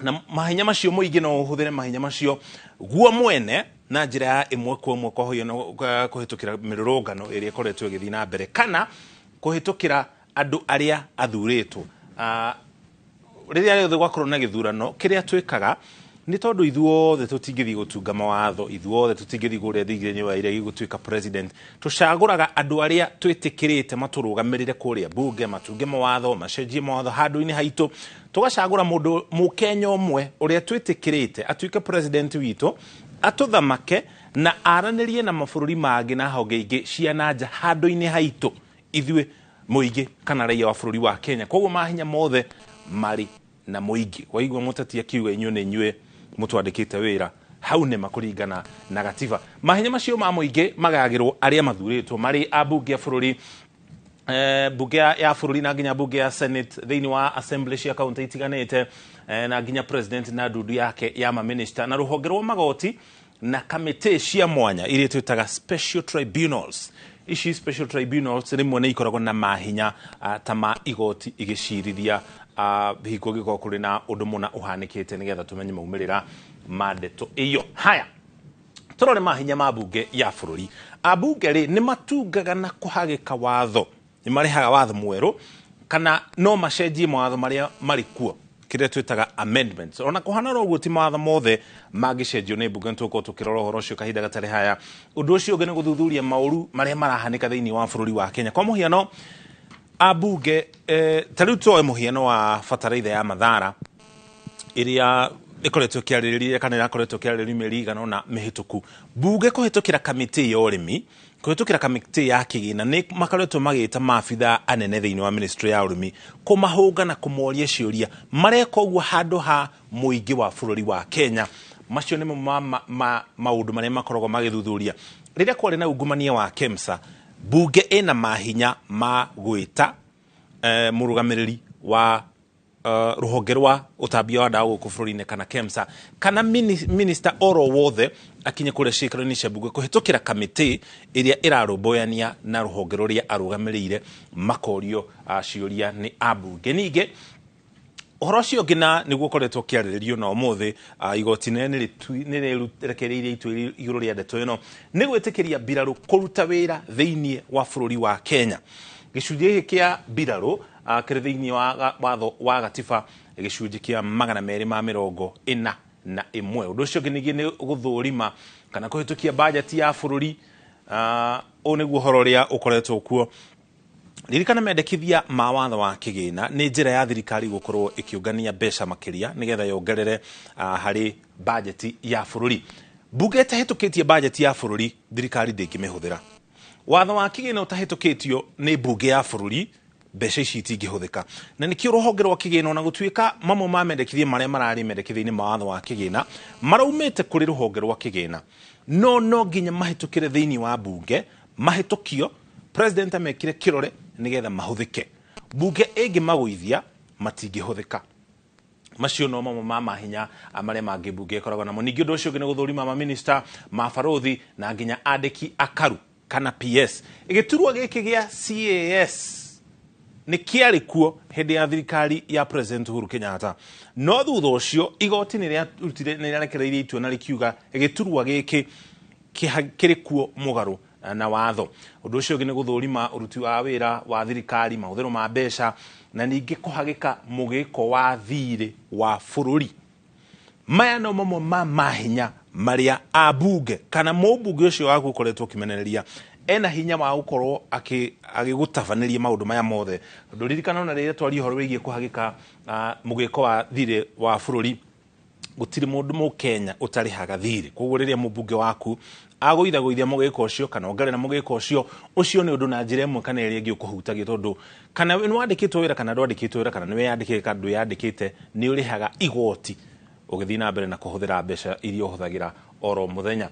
na mahinya macio mũingĩ no ũhũthĩre mahinya macio guo mwene na njĩra ya ĩmwe kwa ĩmwe kũhĩtũkĩra mĩrũrũngano ĩrĩa ĩkoretwo ĩgĩthiĩ na mbere kana kũhĩtũkĩra andũ arĩa athurĩtwo. Rĩrĩa rĩothe gwakorwo na gĩthurano, kĩrĩa twĩkaga nĩ tondũ ithuothe tũtingĩthiĩ gũtunga mawatho, ithuothe tũtingĩthiĩ kũrĩa thingira-inĩ wa iregi gũtuĩka president, tũcagũraga andũ arĩa twĩtĩkĩrĩte matũrũgamĩrĩre kũrĩa mbunge, matunge mawatho, macenjie mawatho handũ-inĩ haitũ. Tũgacagũra mũndũ mũkenya ũmwe ũrĩa twĩtĩkĩrĩte atuĩke president witũ, atũthamake na aranĩrie na mabũrũri mangĩ na honge ingĩ cia na nja handũ-inĩ haitũ ithuĩ mũingĩ kana raia wa bũrũri wa Kenya. Koguo mahinya mothe marĩ na mũingĩ. Waigua mũteti akiuga inyuĩ nĩ inyuĩ mũtwandĩkĩte wĩra, hau nĩ makũringana na gatiba. Mahinya macio ma mũingĩ magayagĩrwo arĩa mathurĩtwo marĩ ambunge a bũrũri, mbunge ya bũrũri na nginya mbunge ya Senate thĩinĩ wa assembly cia kaunti itiganĩte, na nginya president na ndundu yake ya maminista na rũhonge rwa magoti na kamĩtĩ cia mwanya iria twĩtaga special tribunals. Ici special tribunals rĩmwe nĩ ikoragwo na mahinya ta ma igoti igĩcirithia hingo gĩkorwo kũrĩ na ũndũ mũna ũhanĩkĩte nĩgetha tũmenye maumĩrĩra ma ndeto ĩyo. Haya, tũrore mahinya ma mbunge ya bũrũri. Ambunge rĩ nĩ matungaga na kũhagĩka watho, nĩ marehaga watho mwerũ kana no macenjie mawatho marĩa marĩ kuo, kĩrĩa twĩtaga amendments. Ona kũhana ũguo ti mawatho mothe mangĩcenjio nĩ mbunge, nĩtũgũkorwo tũkĩrora ũhoro ũcio kahinda gatarĩ haya. Ũndũ ũcio ũngĩ nĩ gũthuthuria maũru marĩa marahanĩka thĩinĩ wa bũrũri wa Kenya. Kwa mũhiano ambunge ta rĩu tuoe mũhiano wa bataraitha ya Mathara ĩrĩa ĩkoretwo ĩkĩarĩrĩria kana ĩrakoretwo ĩkĩarĩrĩrio mĩeri ĩigana ũna mĩhĩtũku. Mbunge kũhĩtũkĩra kamĩtĩ ya ũrĩmi, kũhĩtũkĩra kamĩtĩ ya kĩgĩna nĩ makoretwo magĩta maabithaa anene thĩinĩ wa ministry ya ũrĩmi kũmahũnga na kũmoria ciũria. Mareka ũguo handũ ha mũingĩ wa bũrũri wa Kenya. Macio nĩmo maũndũ marĩa makoragwo magĩthuthuria. Rĩrĩa kwarĩ na ungumania wa KEMSA, mbunge ĩna mahinya ma gwĩta mũrũgamĩrĩri wa rũhonge rwa ũtambia wa ndawa gũkũ bũrũri-inĩ kana KEMSA kana minister oro wothe akinye kũrĩa ciikaro-inĩ cia mbunge kũhĩtũkĩra kamĩtĩ ĩrĩa ĩrarũmbũyania na rũhonge rũrĩa arũgamĩrĩire, makorio ciũria nĩ ambunge. Ningĩ ũhoro ũcio ũngĩ na nĩguo ũkoretwo ũkĩarĩrĩrio na ũmũthĩ, igoti inene nĩ rĩrekereirie itua igũrũ rĩa ndeto ĩno nĩ gwĩtĩkĩria mbirarũ kũruta wĩra thĩinĩ wa bũrũri wa Kenya. Gĩcunjĩ gĩkĩ kĩa mbirarũ kĩrĩ thĩinĩ wa watho wa gatiba gĩcunjĩ kĩa 241. Ũndũ ũcio ũngĩ ningĩ nĩ gũthũrima kana kũhĩtũkia bajeti ya bũrũri. Ũũ nĩguo ũhoro ũrĩa ũkoretwo kuo. Ririkana mendekithia ma watho wa kĩgĩna nĩ njĩra ya thirikari gũkorwo ĩkĩũngania mbeca makĩria nĩgetha yongerere harĩ bajeti ya bũrũri. Mbunge ĩtahĩtũkĩtie bajeti ya bũrũri, thirikari ndĩngĩmĩhũthĩra. Watho wa kĩgĩna ũtahĩtũkĩtio nĩ mbunge ya bũrũri, mbeca ici itingĩhũthĩka. Na nĩkĩo rũhonge rwa kĩgĩna ona gũtuĩka mamwe ma mendekithia marĩa mararĩ mendekithia-inĩ ma watho wa kĩgĩna maraumĩte kũrĩ rũhonge rwa kĩgĩna, no nginya mahĩtũkĩre thĩinĩ wa mbunge, mahĩtũkio president amekire kĩrore nĩgetha mahũthĩke. Mbunge ĩngĩmagũithia matingĩhũthĩka. Macio no mamwe ma mahinya marĩa mangĩ mbunge ĩkoragwo namo. Ningĩ ũndũ ũcio ũngĩ nĩ gũthũrima maminista, mabarũthi na nginya andĩki akaru kana PS. Gĩturwa gĩkĩ gĩa CAS nĩ kĩarĩ kuo hĩndĩ ya thirikari ya President Uhuru Kenyatta, no thutha ũcio igoti nĩ rĩarekereirie itua na rĩkiuga gĩturwa gĩkĩ kĩrĩ kuo mũgarũ na watho. Ũndũ ũcio ũngĩ nĩ gũthũrima ũruti wa wĩra wa thirikari, mahũthĩro ma mbeca na ningĩ kũhagĩka mũgĩko wa thirĩ wa bũrũri. Maya no mamwe ma mahinya marĩa ambunge kana mũmbunge ũcio waku ũkoretwo ũkĩmenereria Ena hinya wa gũkorwo agĩgũtabanĩria maũndũ maya mothe. Tondũ ririkana ona rĩrĩa twaria ũhoro wĩgiĩ kũhagĩka mũgĩko wa thirĩ wa bũrũri, gũtirĩ mũndũ mũkenya ũtarĩhaga thirĩ. Koguo rĩrĩa mũmbunge waku agũithagũithia mũgĩko ũcio kana ongerera mũgĩko ũcio, ũcio nĩ ũndũ na njĩra ĩmwe kana ĩrĩa ĩngĩ ũkũhutagia, tondũ kana nĩ wandĩkĩtwo wĩra kana ndwandĩkĩtwo wĩra, kana nĩ wĩyandĩkĩte kana ndwĩyandĩkĩte, nĩ ũrĩhaga igoti ũgĩthiĩ na mbere na kũhũthĩra mbeca iria ũhũthagĩra oro mũthenya.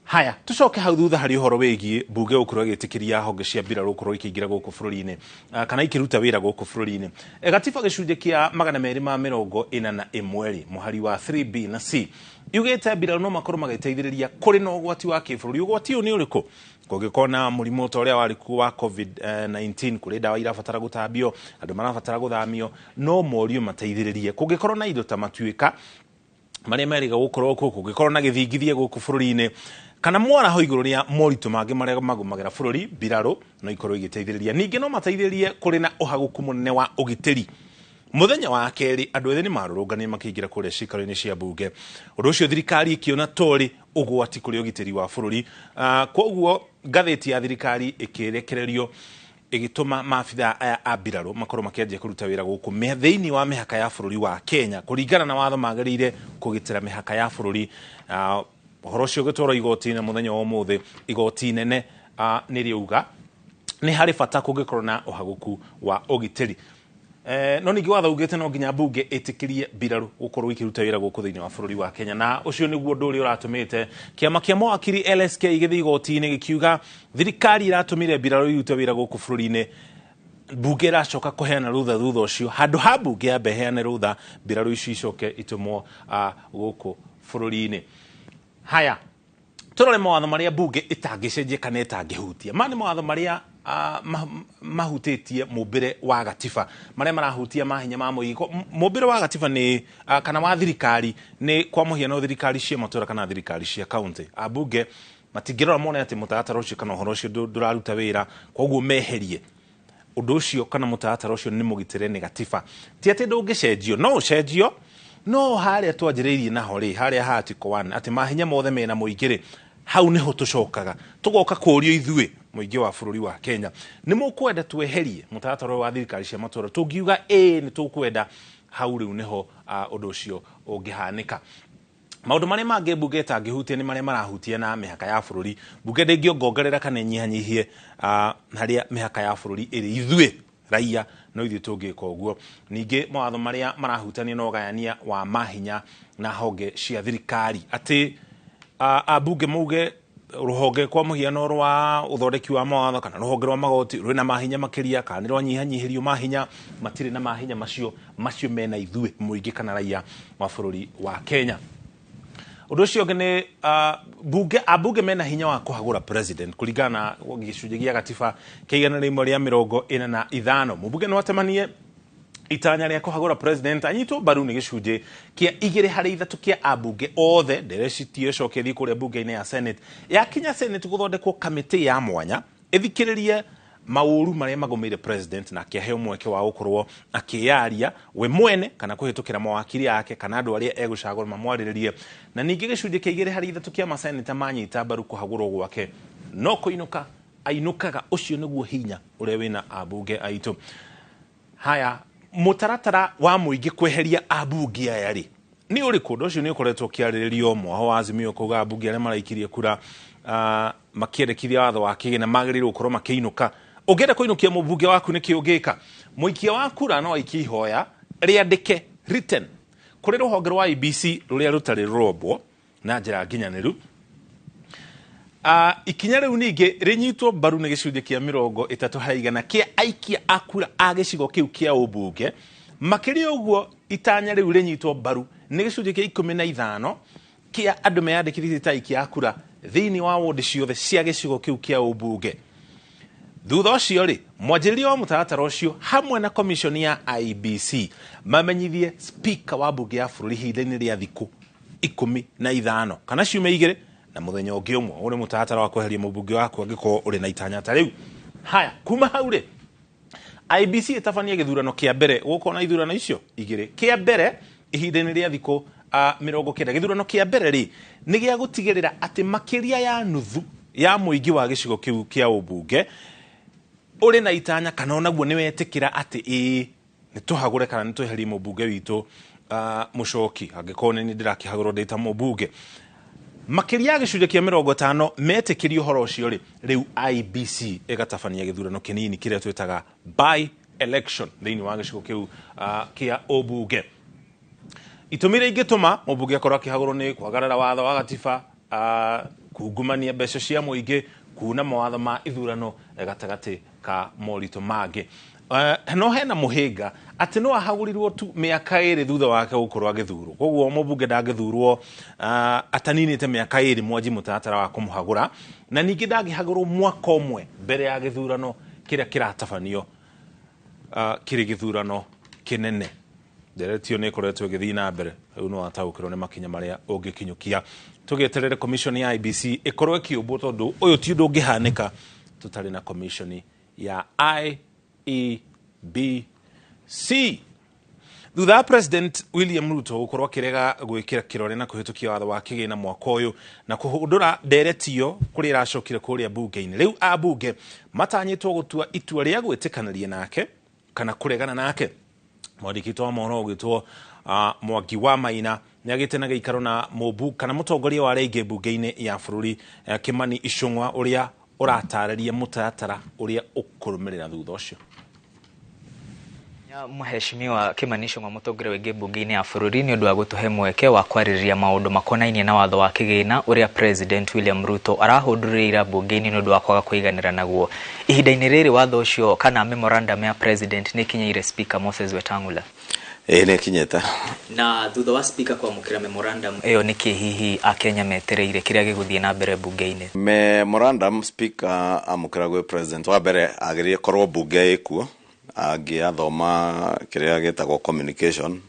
Haya, tucoke hau thutha harĩ ũhoro wĩgiĩ mbunge gũkorwo ĩgĩtĩkĩria honge cia mbirarũ gũkorwo ikĩingĩra gũkũ bũrũri-inĩ, kana ikĩruta wĩra gũkũ bũrũri-inĩ. Gatiba gĩcunjĩ kĩa 241 rĩ, mũhari wa 3B na C yugĩte mbirarũ no makorwo magĩteithĩrĩria kũrĩ na ũgwati wa kĩbũrũri. Ũgwati ũyũ nĩ ũrĩkũ? Kũngĩkorwo na mũrimũ ta ũrĩa warĩ kuo wa COVID-19, kũrĩ ndawa irabatara gũtambio, andũ marabatara gũthamio, no morio mateithĩrĩrie. Kũngĩkorwo na indo ta matuĩka marĩa merĩga gũkorwo kuo, kũngĩkorwo na gĩthingithia gũkũ bũrũri-inĩ, kana mwaraho igũrũ rĩa moritũ mangĩ marĩa magũmagĩra bũrũri, mbirarũ no ikorwo igĩteithĩrĩria. Ningĩ no mateithĩrĩrie kũrĩ na ũhagũku mũnene wa ũgitĩri. Mũthenya wa kerĩ andũ ethĩ nĩ marũrũnganire makĩingĩra kũrĩa ciikaro-inĩ cia mbunge. Ũndũ ũcio thirikari ĩkĩona torĩ ũgwati kũrĩ ũgitĩri wa bũrũri. Koguo ngathĩti ya thirikari ĩkĩrekererio ĩgĩtũma maabithaa aya a mbirarũ makorwo makĩanjia kũruta wĩra gũkũ thĩinĩ wa mĩhaka ya bũrũri wa Kenya, kũringana na watho magĩrĩire kũgitĩra mĩhaka ya bũrũri. Ũhoro ũcio ũgĩtwarwo igoti-inĩ mũthenya wa ũmũthĩ. Igoti inene nĩ rĩauga nĩ harĩ bata kũngĩkorwo na ũhagũku wa ũgitĩri. No ningĩ watho ugĩte no nginya mbunge ĩtĩkĩrie mbirarũ gũkorwo ikĩruta wĩra gũkũ thĩinĩ wa bũrũri wa Kenya, na ũcio nĩguo ũndũ ũrĩa ũratũmĩte kĩama kĩa mawakiri LSK gĩthiĩ igoti-inĩ gĩkiuga thirikari ĩratũmire mbirarũ irute wĩra gũkũ bũrũri-inĩ, mbunge ĩracoka kũheana rũtha thutha ũcio. Handũ ha mbunge yambe ĩheane rũtha, mbirarũ icio icoke itũmwo gũkũ bũrũri-inĩ. Haya, tũrore mawatho marĩa mbunge ĩtangĩcenjia kana ĩtangĩhutia. Maya nĩ mawatho marĩa mahutĩtie mũmbĩre wa gatiba, marĩa marahutia mahinya ma mũingĩ. Mũmbĩre wa gatiba nĩ kana wa thirikari nĩ kwa mũhiano thirikari cia matũũra kana thirikari cia kaunti. Ambunge matingĩrora mone atĩ mũtaratara ũcio kana ũhoro ũcio ndũraruta wĩra, koguo meherie ũndũ ũcio kana mũtaratara ũcio nĩ mũgitĩre nĩ gatiba. Ti atĩ ndũngĩcenjio, no ũcenjio, no harĩa twanjĩrĩirie naho rĩ, harĩa ha Article 1 atĩ mahinya mothe mena mũingĩ rĩ, hau nĩho tũcokaga tũgoka kũũrio ithuĩ mũingĩ wa bũrũri wa Kenya, nĩ mũkwenda tweherie mũtaratara ũyũ wa thirikari cia matũũra? Tũngiuga ĩĩ nĩ tũkwenda, hau rĩu nĩho ũndũ ũcio ũngĩhanĩka. Maũndũ marĩa mangĩ mbunge ĩtangĩhutia nĩ marĩa marahutia na mĩhaka ya bũrũri. Mbunge ndĩngĩongongerera kana ĩnyihanyihie harĩa mĩhaka ya bũrũri ĩrĩ, ithuĩ raia no ithuĩ tũngĩka ũguo. Ningĩ mawatho marĩa marahutania na ũgayania wa mahinya na honge cia thirikari, atĩ ambunge mauge rũhonge kwa mũhiano rwa ũthondeki wa mawatho kana rũhonge rwa magoti rwĩna mahinya makĩria kana nĩ rwanyihanyihĩrio mahinya, matirĩ na mahinya macio, macio mena ithuĩ mũingĩ kana raia wa bũrũri wa Kenya. Ũndũ ũcio ũngĩ nĩ ambunge mena hinya wa kũhagũra president kũringana na gĩcunjĩ gĩa gatiba kĩa 145. Mũmbunge no atemanie itanya rĩa kũhagũra president anyitwo mbaru nĩ gĩcunjĩ kĩa 2 harĩ 3 kĩa ambunge othe. Nderecitie ĩcoke ĩthiĩ kũrĩa mbunge-inĩ ya Senate. Yakinya Senate gũthondekwo kamĩtĩ ya mwanya ĩthikĩrĩrie maũru marĩa magũmĩire president na akĩheo mweke wa gũkorwo akĩyaria we mwene kana kũhĩtũkĩra mawakiri ake kana andũ arĩa egũcagũra mamwarĩrĩrie. Na ningĩ gĩcunjĩ kĩa 2 harĩ 3 kĩa maseneta manyita mbaru kũhagũrwo gwake, no kũinũka ainũkaga. Ũcio nĩguo hinya ũrĩa wĩna ambunge aitũ. Haya, mũtaratara wa mũingĩ kweheria ambunge aya rĩ nĩ ũrĩkũ? Ũndũ ũcio nĩ ũkoretwo ũkĩarĩrĩrio. Mwaho wa Azimio kuga ambunge arĩa maraikirie kura makĩendekithia watho wa kĩgĩna magĩrĩirwo gũkorwo makĩinũka. Ũngĩenda kũinũkia mũmbunge waku nĩkĩ ũngĩka? Mũikia wa kura no aikie ihoya rĩandĩke written kũrĩ rũhonge rwa IEBC rũrĩa rũtarĩ rũrombwo na njĩra nginyanĩru. Ikinya rĩu ningĩ rĩnyitwo mbaru nĩ gĩcunjĩ kĩa 30 harĩ igana kĩa aikia a kura a gĩcigo kĩu kĩa ũmbunge. Makĩria ũguo itanya rĩu rĩnyitwo mbaru nĩ gĩcunjĩ kĩa 15 kĩa andũ meyandĩkithĩtie ta aikia a kura thĩinĩ wa wodi ciothe cia gĩcigo kĩu kĩa ũmbunge. Thutha ũcio rĩ, mwanjĩrĩria wa mũtaratara ũcio hamwe na commission ya IEBC mamenyithie speaker wa mbunge ya bũrũri ihinda-inĩ rĩa thikũ 15 kana ciumia 2 na mũthenya ũngĩ ũmwe. Ũyũ nĩ mũtaratara wa kweheria mũmbunge waku angĩkorwo ũrĩ na itanya ta rĩu. Haya, kuma hau rĩ, IEBC ĩtabanie gĩthurano kĩa mbere gũkorwo na ithurano icio 2. Kĩa mbere ihinda-inĩ rĩa thikũ 90. Gĩthurano kĩa mbere rĩ nĩ gĩa gũtigĩrĩra atĩ makĩria ya nuthu ya mũingĩ wa gĩcigo kĩu kĩa ũmbunge ũrĩ na itanya kana onaguo nĩ wetĩkĩra atĩ ĩĩ nĩ tũhagũre kana nĩ tweherie mũmbunge witũ Mũchoki angĩkorwo nĩ ndĩrakĩhagũrwo ndĩ ta mũmbunge. Makĩria ya gĩcunjĩ kĩa 50 metĩkĩrie ũhoro ũcio rĩ, rĩu IEBC ĩgatabania gĩthurano kĩnini kĩrĩa twĩtaga by election thĩinĩ wa gĩcigo kĩu kĩa ũmbunge. Itũmi iria ingĩtũma mũmbunge akorwo akĩhagũrwo nĩ kwagarara watho wa gatiba, kungumania mbeca cia mũingĩ, kuna mawatho ma ithurano gatagatĩ ka moritũ mangĩ. No hena mũhĩnga atĩ no ahagũrirwo tu mĩaka 2 thutha wake gũkorwo agĩthurwo. Koguo mũmbunge ndangĩthurwo ataninĩte mĩaka 2 mwanji mũtaratara wa kũmũhagũra, na ningĩ ndangĩhagũrwo mwaka ũmwe mbere ya gĩthurano kĩrĩa kĩratabanio kĩrĩ gĩthurano kĩnene. Nderetio nĩ ĩkoretwo ĩgĩthiĩ na mbere, rĩu no wataũkĩrwo nĩ makinya marĩa ũngĩkinyũkia. Tũgĩeterere commission ya IEBC ĩkorwo ĩkĩũmbwo, tondũ ũyũ ti ũndũ ũngĩhanĩka tũtarĩ na commission ya IEBC. Thutha wa President William Ruto gũkorwo akĩrega gwĩkĩra kĩrore na kũhĩtũkia watho wa kĩgĩna mwaka ũyũ na kũhũndũra nderetio kũrĩa ĩracokire kũrĩa mbunge-inĩ, rĩu ambunge matanyĩtwo gũtua itua rĩa gwĩtĩkanĩria nake kana kũregana nake. Mwandĩki wa mohoro ũgwĩtwo Mwangi wa Maina nĩ agĩte na gĩikaro na mũmbu kana mũtongoria wa arĩa aingĩ mbunge-inĩ ya bũrũri Kimani Ichung'wa ũrĩa ũratarĩria mũtaratara ũrĩa ũkũrũmĩrĩra thutha ũcio. Mheshimiwa Kimani Ichung'wa mũtongoria wa aingĩ mbunge-inĩ ya bũrũri nĩ ũndũ wa gũtũhe mweke wa kwarĩrĩria maũndũ makonainie na watho wa kĩgĩna ũrĩa President William Ruto arahũndũrĩire mbunge-inĩ nĩ ũndũ wa kwaga kũiganĩra naguo. Ihinda-inĩ rĩrĩ watho ũcio kana memorandum ya President nĩ ĩkinyĩire Speaker Moses Wetang'ula. Ĩĩ nĩ ĩkinyĩte. Na thutha wa Speaker kwamũkĩra memorandum ĩyo nĩkĩ hihi akenya metereire kĩrĩa gĩgũthiĩ na mbere mbunge-inĩ? Memorandum Speaker amũkĩra gwĩ President wa mbere agĩrĩire korwo mbunge ĩkuo angĩathoma kĩrĩa gĩtagwo communication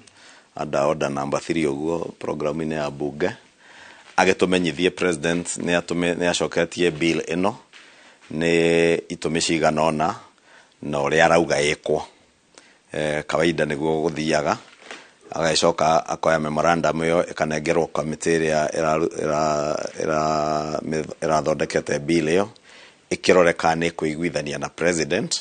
under order number 3 ũguo programu-inĩ ya mbunge agĩtũmenyithie President nĩ acoketie bill ĩno nĩ itũmi cigana ũna na ũrĩa arauga ĩkwo. Kawaida nĩguo gũthiaga agagĩcoka akoya memorandum ĩyo ĩkanengerwo kamĩtĩ ĩrĩa ĩrathondekete bill ĩyo ĩkĩrore kana nĩ ĩkũiguithania na President.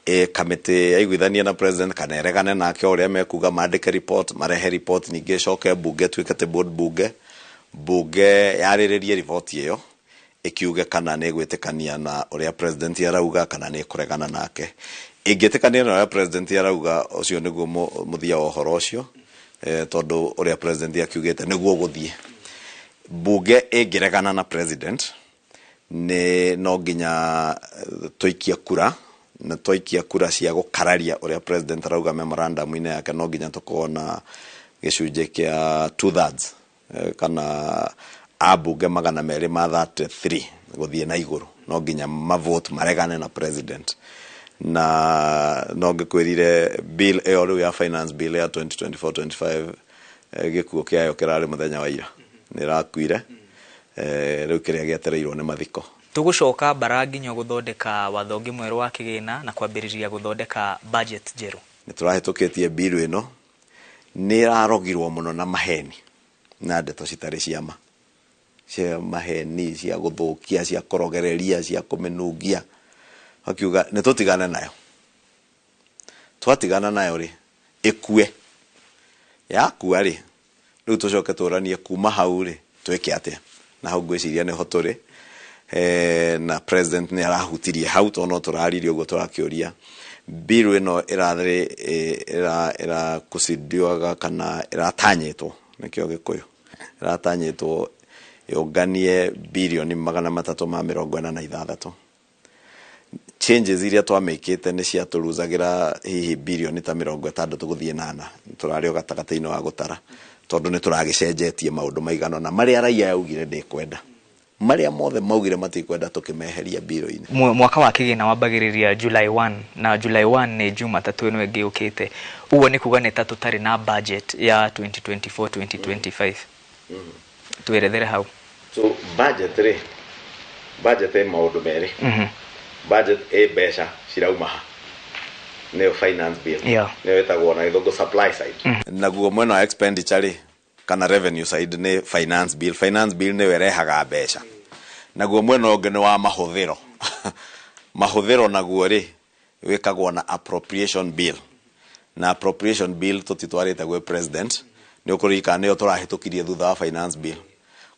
Kamĩtĩ yaiguithania na President kana ĩregane nake ũrĩa mekuga mandĩke report, marehe report ningĩ ĩcoke mbunge ĩtuĩke tĩ board bunge bunge yarĩrĩrie riboti ĩyo ĩkiuge kana nĩ ĩgwĩtĩkania na ũrĩa President arauga kana nĩ ĩkũregana nake. Ĩngĩtĩkania na ũrĩa President arauga ũcio nĩguo mũthia wa ũhoro ũcio, tondũ ũrĩa President akiugĩte nĩguo gũthiĩ. Bunge ĩngĩregana na President nĩ no nginya tũikie kura, na twaikia kura cia gũkararia ũrĩa President arauga memorandum-inĩ yake no nginya tũkorwo na gĩcunjĩ kĩa 2/3 kana ambunge 233 gũthiĩ na igũrũ, no nginya mavote maregane na President. Na no ngĩkwĩrire bill ĩyo rĩu ya finance bill ya 2024-25 gĩkuũ kĩayo kĩrarĩ mũthenya wa ira, nĩ ĩrakuire. Rĩu kĩrĩa gĩetereirwo nĩ mathiko. Tũgũcoka bara nginya gũthondeka watho ũngĩ mwerũ wa kĩgĩna na kwambĩrĩria gũthondeka budget njerũ. Nĩ tũrahĩtũkĩtie bill ĩno nĩ ĩrarogirwo mũno na maheni na ndeto citarĩ cia ma, cia maheni, cia gũthũkia, cia kũrogereria, cia kũmĩnungia. Akiuga nĩ tũtigane nayo. Twatigana nayo rĩ, ĩkue. Yakua rĩ, rĩu tũcoke tũranie kuma hau rĩ, twĩke atĩa? Na hau ngwĩciria nĩho tũrĩ. Na President nĩ arahutirie hau tondũ no tũraririe ũguo tũrakĩũria bill ĩno ĩrathĩ ĩrakusidiwaga kana ĩratanyĩtwo nĩkĩo Gĩkũyũ ĩratanyĩtwo yũnganie birioni 346. Changes iria twamĩkĩte nĩ ciatũruzagĩra hihi birioni ta 60 gũthiĩ nana, tũrarĩ o gatagatĩ-inĩ wa gũtara tondũ nĩ tũragĩcenjetie maũndũ maigana na marĩa raia yaugire ndĩkwenda, marĩa mothe maugire matikwenda tũkĩmeheria biro-inĩ. Mwaka wa kĩgĩna wambagĩrĩria July 1 na July 1 nĩ Jumatatũ ĩno ĩngĩ yũkĩte, ũguo nĩ kuga nĩ ta tũtarĩ na budget ya 2024-2025. Twerethere hau. So budget rĩ, budget ĩ maũndũ merĩ. Budget ĩ mbeca cirauma ha, nĩyo finance bill, nĩyo ĩtagwo na gĩthũngũ supply side. Naguo mwena wa expenditure rĩ kana revenue side nĩ finance bill. Finance bill nĩyo ĩrehaga mbeca. Naguo mwena ũngĩ nĩ wa mahũthĩro. Mahũthĩro naguo rĩ wĩkagwo na appropriation bill, na appropriation bill tũtitwarĩte gwĩ president. Nĩ ũkũririkana nĩyo tũrahĩtũkirie thutha wa finance bill,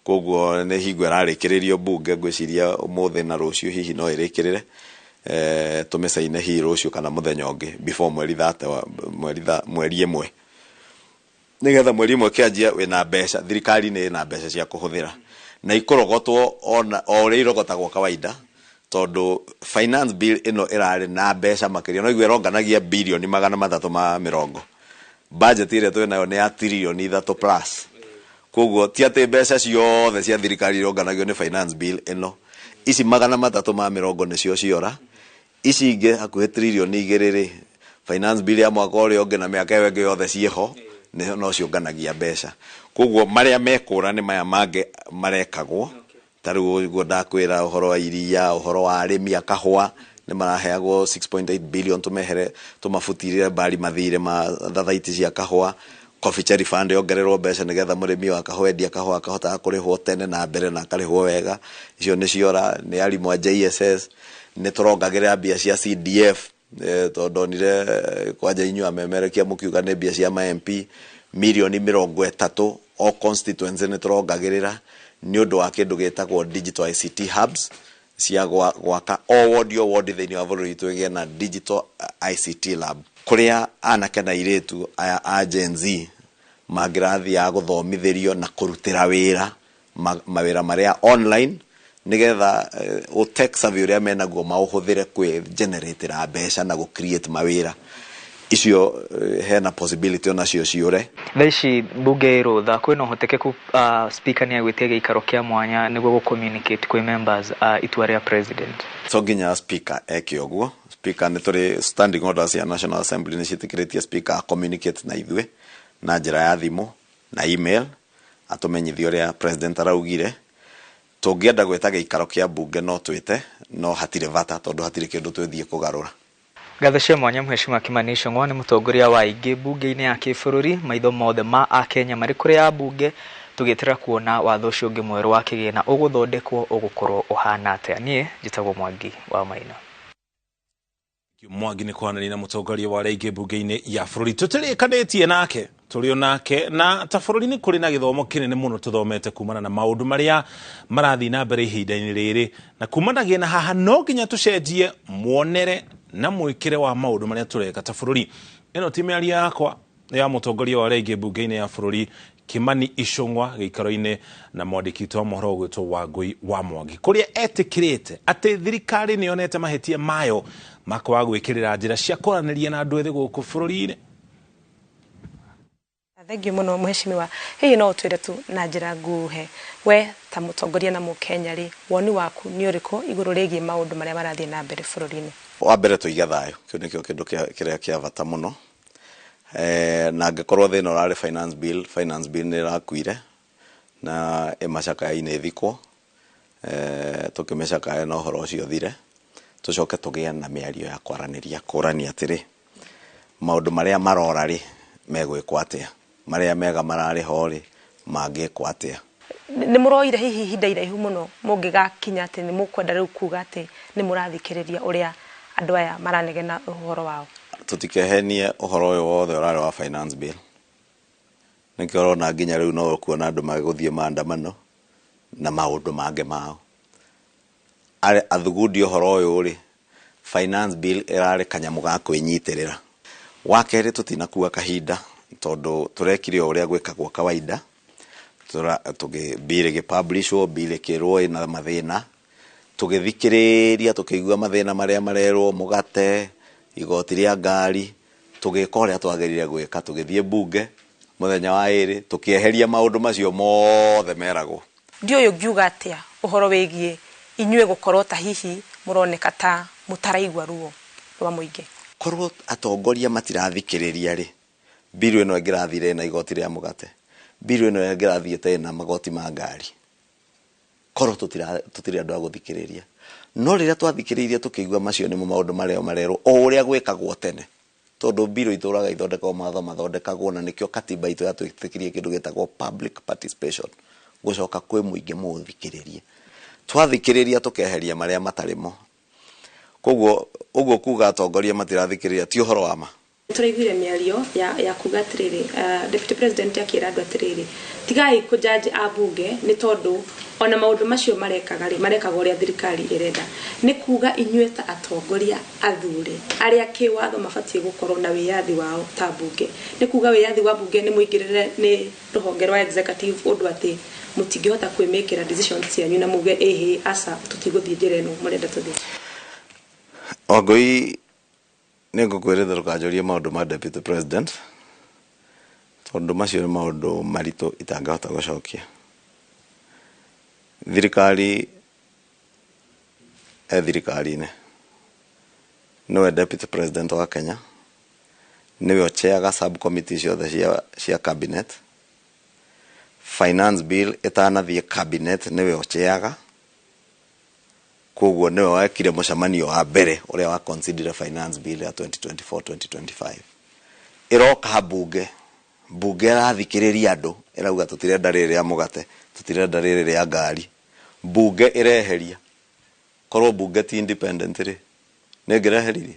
koguo nĩ hingo ĩrarĩkĩrĩrio bunge. Ngwĩciria ũmũthĩ na rũciũ hihi no ĩrĩkĩrĩre, tũmĩcaine hihi rũciũ kana mũthenya ũngĩ before mweri 30 mweri 1, nĩgetha mweri 1 kĩanjia wĩna mbeca, thirikari nĩ ĩna mbeca cia kũhũthĩra na ikũrogotwo ona o ũrĩa irogotagwo kawaida, tondũ finance bill ĩno ĩrarĩ na mbeca makĩria, no igue ĩronganagia 380 birioni. Budget ĩrĩa twĩ nayo nĩ ya 3 trillion plus, koguo ti atĩ mbeca ciothe cia thirikari ironganagio nĩ finance bill ĩno. Ici 380 nĩcio ciora, ici ingĩ hakuhĩ 2 trillion rĩ, finance bill ya mwaka ũrĩa ũngĩ na mĩaka ĩyo ĩngĩ yothe ciĩho no ciũnganagia mbeca. Koguo marĩa mekũra nĩ maya mangĩ marekagwo, ta rĩu ũguo ndakwĩra ũhoro wa iria, ũhoro wa arĩmi a kahũa nĩ maraheagwo 6.8 billion, tũmehere tũmabutirĩre mbari mathirĩ ma thathaiti cia kahũa. Coffee Cherry Fund yongererwo mbeca nĩgetha mũrĩmi wa kahũa endia kahũa akahotaga kũrĩhwo tene na mbere na akarĩhwo wega. Icio nĩ ciora. Nĩ arimũ a JSS nĩ tũrongagĩrĩra mbia cia CDF, tondũ ndonire kwanja inyuĩ amemerekia mũkiuga nĩ mbia cia ma MP, 30 mirioni o constituency nĩ tũrongagĩrĩra nĩ ũndũ wa kĩndũ gĩtagwo digital ICT hubs cia gwaka o ward, o ward thĩinĩ wa bũrũri witũ ĩgĩe na digital ICT lab, kũrĩa anake na airĩtu aya a Gen Z mangĩrathiaga gũthomithĩrio na kũrutĩra wĩra mawĩra marĩa online, nĩgetha tech savvy ũrĩa menaguo maũhũthĩre kwĩ generatĩra mbeca na gũ create mawĩra. Icio hena possibility onacio ciũre. Thaa ici mbunge ĩ rũtha, kwĩna ũhotekeku speaker nĩ agwĩtia gĩikaro kĩa mwanya nĩguo gũ communicate kwĩ members itua rĩa president? To nginya speaker eke ũguo. Speaker, nĩ tũrĩ standing orders ya National Assembly, nĩ ciĩtĩkĩrĩtie speaker communicate na ithuĩ na njĩra ya thimũ na email, atũmenyithie ũrĩa president araugire. Tũngĩenda gwĩta gĩikaro kĩa mbunge no twĩte, no hatirĩ bata tondũ hatirĩ kĩndũ twĩthiĩ kũgarũra. Ngatho cia mwanya Mheshimiwa Kimani Ichung'wa, nĩ mũtongoria wa aingĩ mbunge-inĩ ya kĩbũrũri. Maitho mothe ma akenya marĩ kũrĩ ya mbunge, tũgĩetera kuona watho ũcio ũngĩ mwerũ wa kĩgĩna ũgũthondekwo ũgũkorwo ũhana atĩa. Niĩ njĩtagwo Mwangi wa Maina. Mwangi nĩ kwaranĩria na mũtongoria wa arĩa aingĩ mbunge-inĩ ya bũrũri. Tũtĩrĩkanĩtie nake, tũrĩ o nake, na ta bũrũri nĩ kũrĩ na gĩthomo kĩnene mũno tũthomete kumana na maũndũ marĩa marathiĩ na mbere ihinda-inĩ rĩrĩ, na kumanagia na haha no nginya tũcenjie muonere na mwĩkĩre wa maũndũ marĩa tũreka ta bũrũri. Ĩno ti mĩario yakwa, ya mũtongoria wa arĩa aingĩ mbunge-inĩ ya bũrũri Kimani Ichung'wa, gĩikaro-inĩ na mwandĩki witũ wa mohoro ũgwĩtwo Wangũi wa Mwangi, kũrĩa etĩkĩrĩte atĩ thirikari nĩ yonete mahĩtia mayo makwaga gwĩkĩrĩra njĩra cia kwaranĩria na andũ ethĩ gũkũ bũrũri-inĩ. Thengiũ mũno mheshimiwa. Hihi no ũtwĩre tu na njĩra nguhe, we ta mũtongoria na mũkenya rĩ, woni waku nĩ ũrĩkũ igũrũ rĩgiĩ maũndũ marĩa marathiĩ na mbere bũrũri-inĩ? Wa mbere, tũige thayũ. Kĩu nĩkĩo kĩndũ kĩrĩa kĩa bata mũno. Na angĩkorwo thĩna ũrarĩ finance bill, finance bill nĩ ĩrakuire na ĩmacakaya-inĩ ĩthikwo, tũkĩmĩcakaya na ũhoro ũcio ũthire, tũcoke tũgĩe na mĩario ya kwaranĩria, kũrania atĩrĩ, maũndũ marĩa marora rĩ, megwĩkwo atĩa, marĩa mega mararĩ ho rĩ, mangĩkwo atĩa. Nĩ mũroire hihi ihinda iraihu mũno mũngĩgakinya atĩ nĩ mũkwenda rĩu kuga atĩ nĩ mũrathikĩrĩria ũrĩa andũ aya maranegena ũhoro wao? Tũtikehenie, ũhoro ũyũ wothe ũrarĩ wa finance bill. Nĩkĩo ũrona nginya rĩu no ũkuona andũ magĩgũthiĩ maandamano na maũndũ mangĩ mao. Arĩ athugundi ũhoro ũyũ rĩ, finance bill ĩrarĩ kanyamũ ga kwĩnyitĩrĩra. Wa kerĩ, tũtinakua kahinda tondũ tũrekire o ũrĩa gwĩkagwo kawaida. Bill ĩgĩpublishwo, bill ĩkĩrwo ĩna mathĩna, tũgĩthikĩrĩria, tũkĩigua mathĩna marĩa marerwo, mũgate, igoti rĩa ngari, tũgĩka ũrĩa twagĩrĩire gwĩka, tũgĩthiĩ bunge mũthenya wa ĩrĩ, tũkĩeheria maũndũ macio mothe meragwo. Ndiũĩ ũngiuga atĩa ũhoro wĩgiĩ inyuĩ gũkorwo ta hihi mũroneka ta mũtaraigua ruo rwa mũingĩ? Korwo atongoria matirathikĩrĩria rĩ, bill ĩno ĩngĩrathire na igoti rĩa mũgate, bill ĩno ĩngĩrathiĩte na magoti ma ngari, korwo tũtirĩ andũ a gũthikĩrĩria. No rĩrĩa twathikĩrĩirie, tũkĩigua macio nĩmo maũndũ marĩa marerwo, o ũrĩa gwĩkagwo tene, tondũ bill itũraga ithondekagwo, mawatho mathondekagwo, na nĩkĩo katiba itũ yatwĩtĩkĩrie kĩndũ gĩtagwo public participation, gũcoka kwĩ mũingĩ mũũthikĩrĩrie. Twathikĩrĩria tũkeheria marĩa matarĩ mo. Koguo ũguo kuga atongoria matirathikĩrĩria ti ũhoro wa ma. Tũraiguire mĩario ya kuga atĩrĩrĩ, Deputy President akĩra andũ atĩrĩrĩ, tigai kũjudge ambunge nĩ tondũ ona maũndũ macio marekaga rĩ, marekaga ũrĩa thirikari ĩrenda. Nĩ kuga inyuĩ ta atongoria athure arĩa kĩwatho mabatiĩ gũkorwo na wĩyathi wao ta mbunge, nĩ kuga wĩyathi wa mbunge nĩ mũingĩrĩre nĩ rũhonge rwa executive ũndũ atĩ mũtingĩhota kwĩmĩkĩra decisions cianyu na muge ĩhĩ aca tũtigũthiĩ njĩra ĩno mũrenda tũthiĩ. Wangũi, nĩ ngũkwĩrĩte ndũkanjũrie maũndũ ma Deputy President tondũ macio nĩ maũndũ maritũ itangĩhota gũcokia. Thirikari e thirikari-inĩ, nĩwe Deputy President wa Kenya, nĩwe ũchairaga subcommittee ciothe cia cabinet. Finance bill ĩtanathiĩ cabinet nĩwe ũchairaga, koguo nĩwe wekire mũcemanio wa mbere ũrĩa wa consider finance bill ya 2024-2025. Ĩroka mbunge, mbunge ĩrathikĩrĩria andũ ĩrauga tũtirenda rĩrĩ rĩa mũgate, tũtirenda rĩrĩ rĩa ngari. Mbunge ĩreheria. Korwo mbunge ti independent rĩ, nĩ ĩngĩreheririe.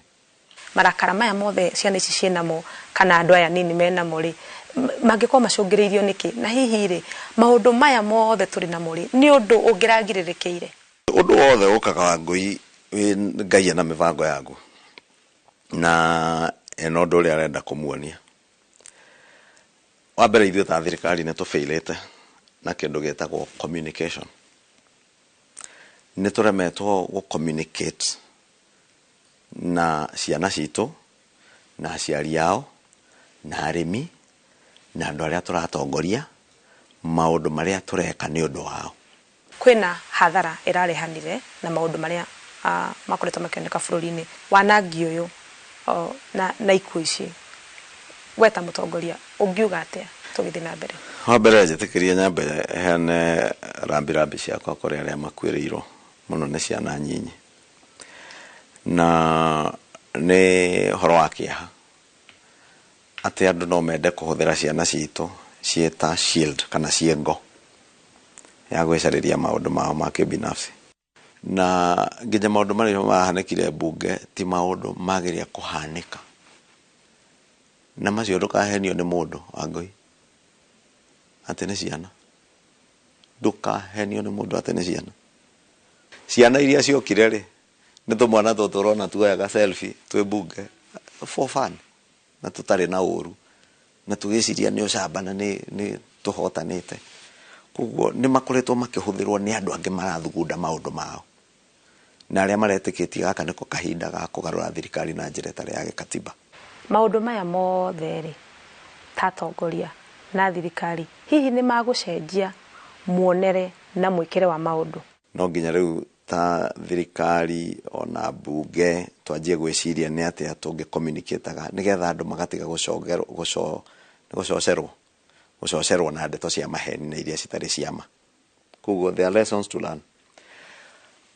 Marakara maya mothe ciana ici ciĩnamo kana andũ aya nini menamo rĩ, mangĩkorwo macũngĩrĩirio nĩkĩ? Na hihi rĩ, maũndũ maya mothe tũrĩ namo rĩ, nĩ ũndũ ũngĩragirĩrĩkĩire? Ũndũ wothe ũkaga Wangũi Ngai ena mĩbango yaguo na ena ũndũ ũrĩa arenda kũmuonia. Wa mbere ithuĩ ta thirikari nĩ tũbĩirĩte na kĩndũ gĩtagwo communication. Nĩ tũremetwo gũ communicate na ciana citũ na aciari ao na arĩmi na andũ arĩa tũratongoria maũndũ marĩa tũreka nĩ ũndũ wao. Kwĩna hathara ĩrarehanire na maũndũ marĩa makoretwo makĩoneka bũrũri-inĩ, wanangi ũyũ na ikuũ ici, we ta mũtongoria ũngiuga atĩa tũgĩthiĩ na mbere? Wa mbere njĩtĩkĩrie nyambe heane rambirambi ciakwa kũrĩ arĩa makuĩrĩirwo mũno nĩ ciana nyinyi, na nĩ ũhoro wa kĩeha atĩ andũ no mende kũhũthĩra ciana citũ ciĩ ta shield kana ciĩ ngo ya gwĩcarĩria maũndũ mao ma kĩbinafsi. Na nginya maũndũ marĩa mahanĩkire mbunge ti maũndũ magĩrĩire kũhanĩka, na macio ndũkahenio nĩ mũndũ Wangũi atĩ nĩ ciana, ndũkahenio nĩ mũndũ atĩ nĩ ciana. Ciana iria ciokire rĩ, nĩ tũmwana tũtũ ũrona tuoyaga selfie twĩ mbunge for fun na tũtarĩ na ũru na tũgĩciria nĩ ũcamba na nĩ tũhotanĩte. Koguo nĩ makoretwo makĩhũthĩrwo nĩ andũ angĩ marathugunda maũndũ mao na arĩa maretĩkĩtie gaka nĩko kahinda ga kũgarũra thirikari na njĩra ĩtarĩ ya gĩkatiba. Maũndũ maya mothe rĩ, ta atongoria na thirikari, hihi nĩ magũcenjia muonere na mwĩkĩre wa maũndũ? No nginya rĩu ta thirikari ona mbunge twanjie gwĩciria nĩ atĩa tũngĩ communicate-aga nĩgetha andũ magatiga gũcocerwo na ndeto cia maheni na iria citarĩ cia ma. Koguo there are lessons to learn.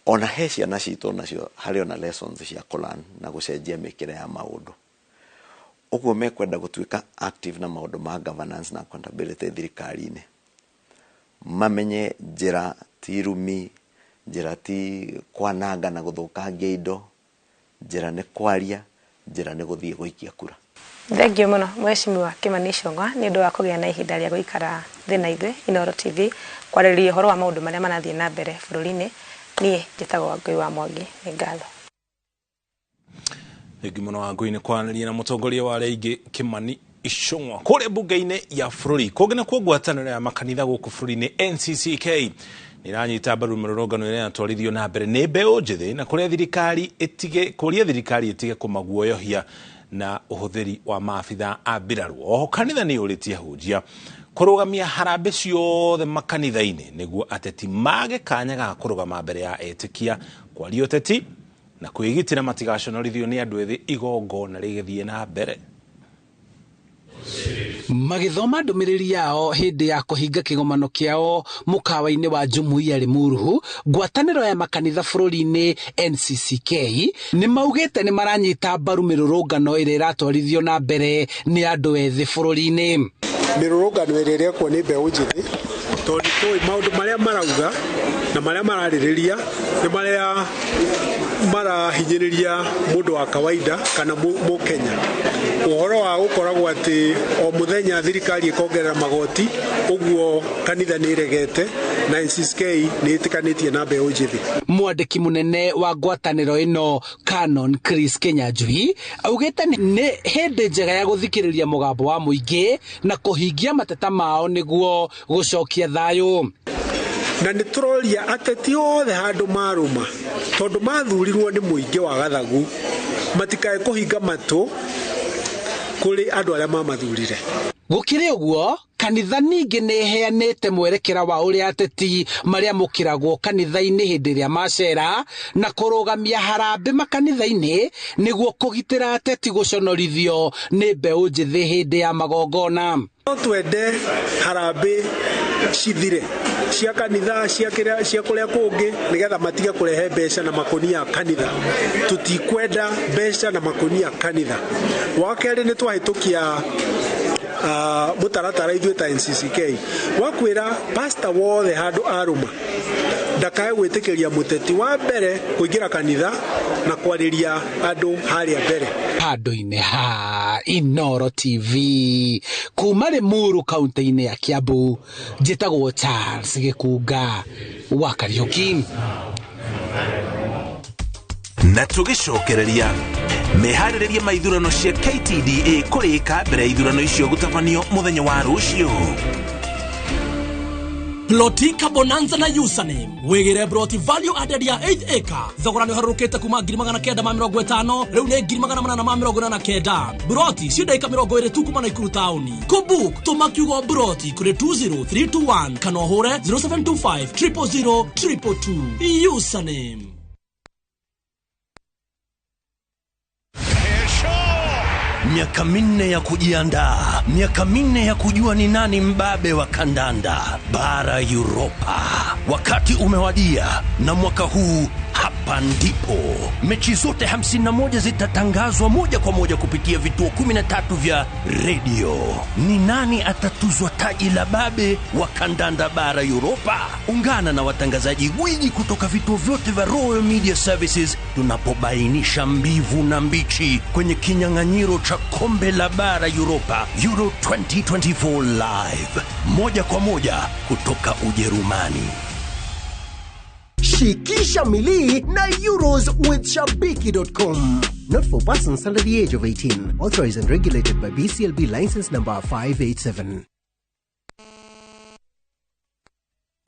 Ona he ciana citũ nacio harĩ ona lessons cia kũ learn na gũcenjia mĩkĩre ya maũndũ. Ũguo mekwenda gũtuĩka active na maũndũ ma governance na accountability thirikari-inĩ, mamenye njĩra ti rumi, njĩra ti kwananga na gũthũkangia indo, njĩra nĩ kwaria, njĩra nĩ gũthiĩ gũikia kura. Thengiũ mũno Mheshimiwa Kimani Ichung'wa nĩ ũndũ wa kũgĩa na ihinda rĩa gũikara thĩ na ithuĩ Inooro TV kwarĩrĩria ũhoro wa maũndũ marĩa marathiĩ na mbere bũrũri-inĩ. Niĩ njĩtagwo Wangũi wa Mwangi, nĩ ngatho. Thengiũ mũno Wangũi nĩ kwaranĩria na mũtongoria wa arĩa aingĩ Kimani Ichung'wa kũrĩa mbunge-inĩ ya bũrũri. Kũngĩ nakuo ngwatanĩro ya makanitha gũkũ bũrũri-inĩ NCCK nĩ ĩranyita mbaru mĩrũrũngano ĩrĩa ĩratwarithio na mbere nĩ mbeũ njĩthĩ na kũrĩa thirikari ĩtige kũria thirikari ĩtige kũmaguoyohia na ũhũthĩri wa maabitha a mbirarũ. Oho kanitha nĩ yũrĩtie ahunjia kũrũgamia harambĩ ciothe makanitha-inĩ nĩguo ateti mage kanya ga kũrũgama mbere ya etĩkia kwaria ũteti na kwĩgitĩra matigaconorithio nĩ andũ ethĩ igongona rĩgĩthiĩ na mbere. Magĩthoma ndũmĩrĩri yao hĩndĩ ya kũhinga kĩgomano kĩao mũkawa-inĩ wa Jumuiya Limuru, ngwatanĩro ya makanitha bũrũri-inĩ NCCK nĩ maugĩte nĩ maranyita mbaru mĩrũrũngano ĩrĩa ĩratwarithio na mbere nĩ andũ ethĩ bũrũri-inĩ. Mĩrũrũngano ĩrĩa ĩrekwo nĩ mbeũ njĩthĩ Tondũ nĩ tũĩ maũndũ marĩa marauga na marĩa mararĩrĩria nĩ marĩa marahinyĩrĩria mũndũ wa kawaida kana Mũkenya. Ũhoro wa gũkoragwo atĩ o mũthenya thirikari ĩkongerera magoti, ũguo kanitha nĩ ĩregete na NCCK nĩ ĩtĩkanĩtie na mbeũ njĩthĩ. Mwandĩki mũnene wa ngwatanĩro ĩno Canon Chris Kinyanjui augĩte nĩ hĩndĩ njega ya gũthikĩrĩria mũgambo wa mũingĩ na kũhingia mateta mao nĩguo gũcokia thayũ. Na nĩ tũroria ateti othe handũ marũma, tondũ mathurirwo nĩ mũingĩ wa gathagu, matikae kũhinga matũ kũrĩ andũ arĩa mamathurire. Gũkĩrĩ ũguo, kanitha ningĩ nĩ ĩheanĩte mwerekera wa ũrĩa ateti marĩamũkĩragwo kanitha-inĩ hĩndĩ ĩrĩa macera na kũrũgamia harambĩ makanitha-inĩ nĩguo kũgitĩra ateti gũconorithio nĩ mbeũ njĩthĩ hĩndĩ ya magongona. No twende harambĩ cithire cia kanitha, cia kũrĩa kũngĩ, nĩgetha matige kũrehe mbeca na makũnia kanitha. Tũtikwenda mbeca na makũnia kanitha. Wa kerĩ, nĩ twahĩtũkia mũtaratara ithuĩ ta NCCK wa kwĩra pastor wothe handũ arũma ndakae gwĩtĩkĩria mũteti wa mbere kũingĩra kanitha na kwarĩria andũ harĩa mbere. Handũ-inĩ ha Inooro TV kuma Limuru kaunti-inĩ ya Kiambu, njĩtagwo Charles Gĩkunga wa Kariũki. Na tũgĩcokereria meharĩrĩria ma ithurano cia KTDA kũrĩka mbere ya ithurano icio gũtabanio mũthenya wa rũciũ. Plotika Bonanza na Username wigire broti value added ya 8 acre thogora ni harurukite kuma 950 riu ni 889 broti ci ndagika 20 tu kuma Nakuru tauni. Kubook tuma kiugo broti kuri 20321 kana uhure 0725 000 222. Username. Miaka 4 ya kujiandaa, miaka 4 ya kujua ni nani mbabe wa kandanda bara Europa. Wakati umewadia, na mwaka huu hapa ndipo mechi zote 51 zitatangazwa moja kwa moja kupitia vituo 13 vya radio. Ni nani atatuzwa taji la babe wa kandanda bara Europa? Ungana na watangazaji gwiji kutoka vituo vyote vya Royal Media Services tunapobainisha mbivu na mbichi kwenye kinyang'anyiro cha kombe la bara Europa Euro 2024 live, moja kwa moja kutoka Ujerumani. Shikisha milii na Euros with Shabiki.com. Not for persons under the age of 18. Authorized and regulated by BCLB license number 587.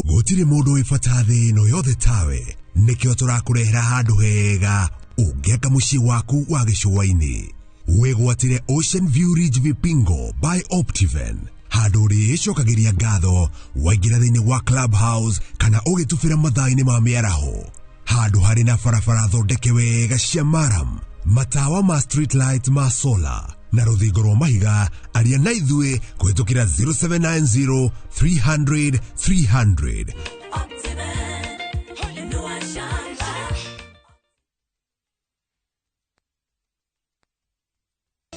Gũtirĩ mũndũ wĩ bata thĩ ĩno yothe tawe, nĩkĩo tũrakũrehera handũ hega ũngĩaka mũciĩ waku wa gĩcũa-inĩ. Wĩgwatĩre Ocean View Ridge Vipingo by Optiven, handũ ũrĩcokagĩria ngatho waingĩra thĩinĩ wa clubhouse kana ũgĩtubĩra mathaa-inĩ ma mĩaraho, handũ harĩ na barabara thondeke wega cia maram, matawa ma street light ma solar na rũthingo rwa mahiga. Aria na ithuĩ kũhĩtũkĩra 0790 300 300.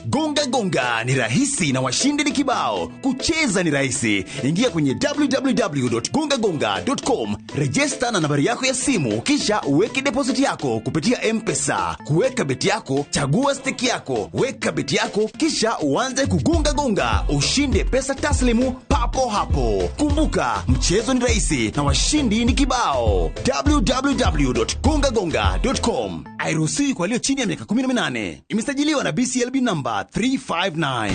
Gonga Gonga ni rahisi na washindi ni kibao. Kucheza ni rahisi. Ingia kwenye www.gongagonga.com, register na nambari yako ya simu, kisha uweke deposit yako kupitia M-Pesa. Kuweka beti yako, chagua stake yako, weka beti yako, kisha uanze kugonga gonga, ushinde pesa taslimu papo hapo. Kumbuka, mchezo ni rahisi na washindi ni kibao. www.gongagonga.com. Hairuhusiwi kwa walio chini ya miaka 18. Imesajiliwa na BCLB number 359.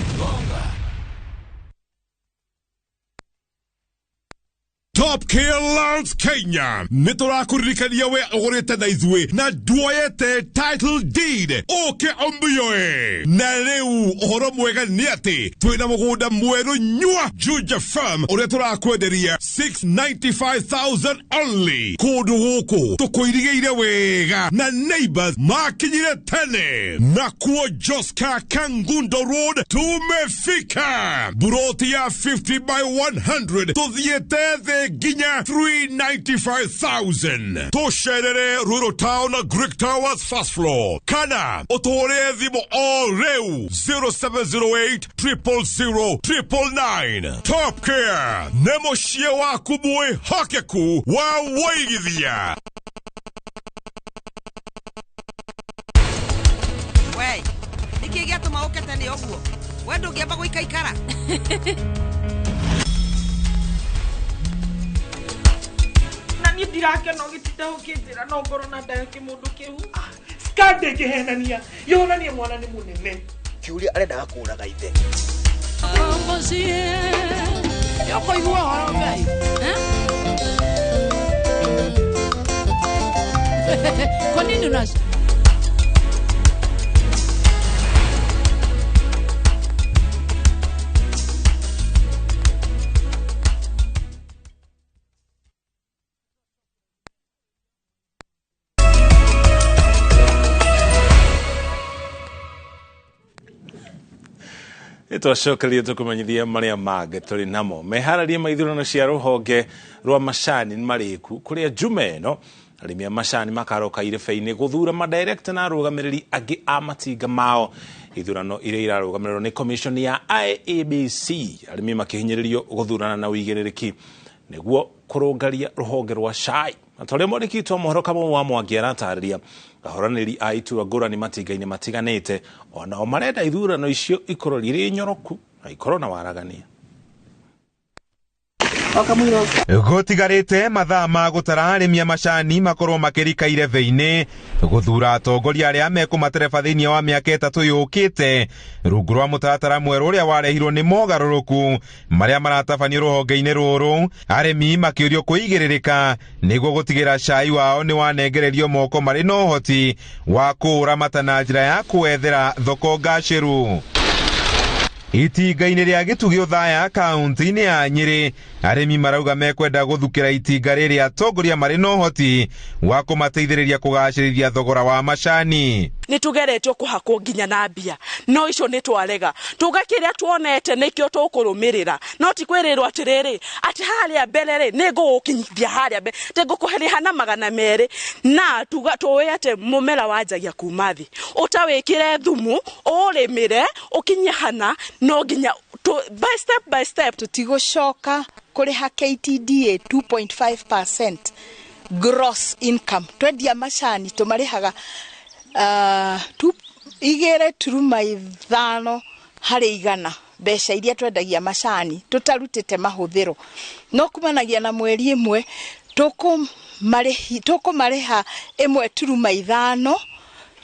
Top Care Kenya nĩ tũrakũririkania we ũgũrĩte na ithuĩ na nduoyete title deed ũke ũmbiyoe. Na rĩu ũhoro mwega nĩ atĩ twĩna mũgũnda mwerũ nyua Juja Farm ũrĩa tũrakwenderia 695,000 only. Kũndũ gũkũ tũkũirigĩire wega na neighbors makinyire tene. Nakuo Joska Kangundo Road tumefika. Buroti ya 50 by 100 tũthiĩte thĩ nĩ nginya 395,000. Tũcerere Ruiru Town Greek Towers first floor kana ũtũhũrĩre thimũ o rĩu 0708 000 999. Top Care nĩ mũciĩ waku mwĩhokeku wa wũigithia. We nĩkĩ gĩatũma ũke tene ũguo? We ndũngĩamba gũikaikara? Na niĩ ndirakena ũgĩtinda ũkĩnjĩra no ngorwo na nda ya kĩmũndũ kĩu. Scan ndĩngĩhenania, yonanie mwana nĩ mũnene. Kĩũria arendaga kũũraga ithe. Nĩũkũigua ũhoro Ngai. Kwa nini una Twacokeria tũkũmenyithia marĩa mangĩ tũrĩ namo. Meharĩria ma ithurano cia rũhonge rwa macani nĩ marĩku kũrĩa Juma ĩno arĩmi a macani makaroka irebe-inĩ gũthura madirekta na arũgamĩrĩri angĩ a matinga mao. Ithurano iria irarũgamĩrĩrwo nĩ commission ya IEBC, arĩmi makĩhinyĩrĩrio gũthurana na ũigĩrĩrĩki nĩguo kũrũngaria rũhonge rwa cai. Na ta ũrĩa mwandĩki wa mohoro Kamau wa Mwangi aratarĩria, ahũranĩri a iturwa ngũrani matinga-inĩ matiganĩte onao marenda ithurano icio ikorwo irĩ nyoroku na ikorwo na waragania. Gũtigarĩte mathaa ma gũtara arĩmi a macani makorwo makĩrika irebe-inĩ gũthura atongoria arĩa mekũmatereba thĩinĩ wa mĩaka 3 yũkĩte rungu rwa mũtaratara mwerũ ũrĩa warehirwo nĩ mogarũrũku marĩa maratabanio rũhonge-inĩ rũrũ. Arĩmi makĩũrio kwĩigĩrĩrĩka nĩguo gũtigĩra cai wao nĩ wanengererio moko marĩ na ũhoti wa kũũramata na njĩra ya kũwethera thoko ngacĩru. Itinga-inĩ rĩa Gĩtugĩ Othaya kaunti-inĩ ya Nyĩrĩ, arĩmi marauga mekwenda gũthukĩra itinga rĩrĩ atongoria marĩ na ũhoti wa kũmateithĩrĩria kũgacĩrithia thogora wa macani. Nĩ tũgeretio kũhakwo nginya na mbia, no icio nĩ twarega. Tuga kĩrĩa tuonete nĩkĩo tũkũrũmĩrĩra, no ti kwĩrĩrwo atĩrĩrĩ atĩ harĩa mbere rĩ nĩ ngũgũkinyithia harĩa mbere, atĩ ngũkũrĩha na 200, na tuga tũĩ atĩ mũmera wanjagia kuma thĩ, ũtawĩkĩre thumu ũrĩmĩre ũkinye hana, no nginya by step by step. Tũtigũcoka kũrĩha KTDA 2.5% gross income. Twendia macani tũmarĩhaga 2.5 harĩ igana mbeca iria twendagia macani tũtarutĩte mahũthĩro, no kumanagia na mweri ĩmwe tũkũmarĩha 1.5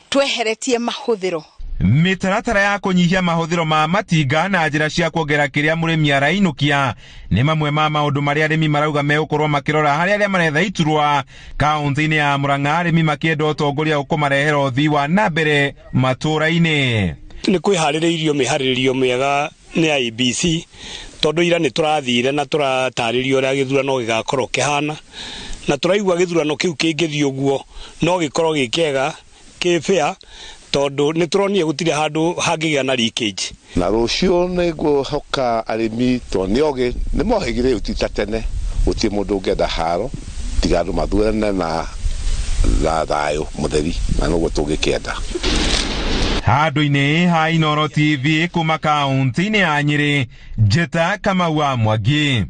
tweheretie mahũthĩro. Mĩtaratara ya kũnyihia mahũthĩro ma matinga na njĩra cia kuongerera kĩrĩa mũrĩmi arainũkia nĩ mamwe ma maũndũ marĩa arĩmi marauga megũkorwo makĩrora harĩ arĩa maretha iturwa kaunti-inĩ ya Murang'a, arĩmi makĩenda ũtongoria ũkũmarehera ũthii wa na mbere matũũra-inĩ. Nĩ kwĩharĩrĩirio mĩharĩrĩrio mĩega nĩ IEBC tondũ ira nĩ tũrathire na tũratarĩrio ũrĩa gĩthurano gĩgakorwo kĩhana, na tũraigua gĩthurano kĩu kĩngĩthiĩ ũguo no gĩkorwo gĩ kĩega kĩ fair, tondũ nĩ tũronire gũtirĩ handũ hangĩgĩa na leakage. Na rũciũ nĩ ngũhoka arĩmi tondũ nĩ ogĩ nĩ mohĩgire rĩu ti ta tene, gũtirĩ mũndũ ũngĩenda haro tiga andũ mathurane na thayũ mũtheri, na noguo tũngĩkĩenda. Handũ-inĩ ha Inooro TV kuma kaunti-inĩ ya Nyĩrĩ, Njĩta Kamau wa Mwangi.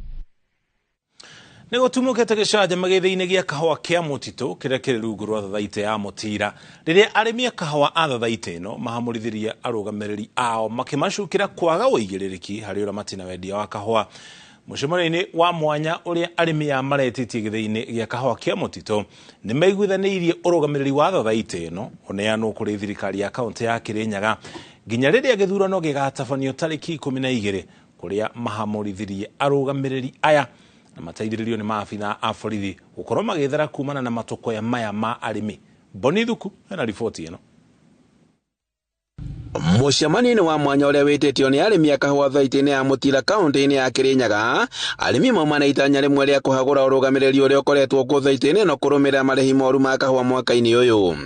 Nĩ gũtumũkĩte gĩcanjama gĩthĩinĩ gĩa kahũa kĩa mũtitũ kĩrĩa kĩrĩ rungu rwa thathaitĩ ya Mũtira, rĩrĩa arĩmi a kahũa a thathaitĩ ĩno mahamũrithirie arũgamĩrĩri ao makĩmacukĩra kwaga ũigĩrĩrĩki harĩ ũramati na wendia wa kahũa. Mũcemanio-inĩ wa mwanya ũrĩa arĩmi aya maretĩtie gĩthĩinĩ gĩa kahũa kĩa mũtitũ nĩ maiguithanĩirie ũrũgamĩrĩri wa thathaitĩ ĩno ũneanwo kũrĩ thirikari ya kaunti ya Kĩrĩnyaga nginya rĩrĩa gĩthurano gĩgatabanio tarĩki 12 kũrĩa mahamũrithirie arũgamĩrĩri aya na mateithĩrĩrio nĩ maabitha a borithi gũkorwo magĩthara kumana na matũkoya maya ma arĩmi. Boni Thuku ena riboti ĩno. Mũcemanio-inĩ wa mwanya ũrĩa wĩtĩtio nĩ arĩmi a kahũa thaitĩ-inĩ ya Mũtira kaunti-inĩ ya Kĩrĩnyaga, arĩmi mauma na itanya rĩmwe rĩa kũhagũra ũrũgamĩrĩri ũrĩa ũkoretwo kuo thaitĩ-inĩ ĩno kũrũmĩrĩra marĩhi moru ma kahũa mwaka-inĩ ũyũ.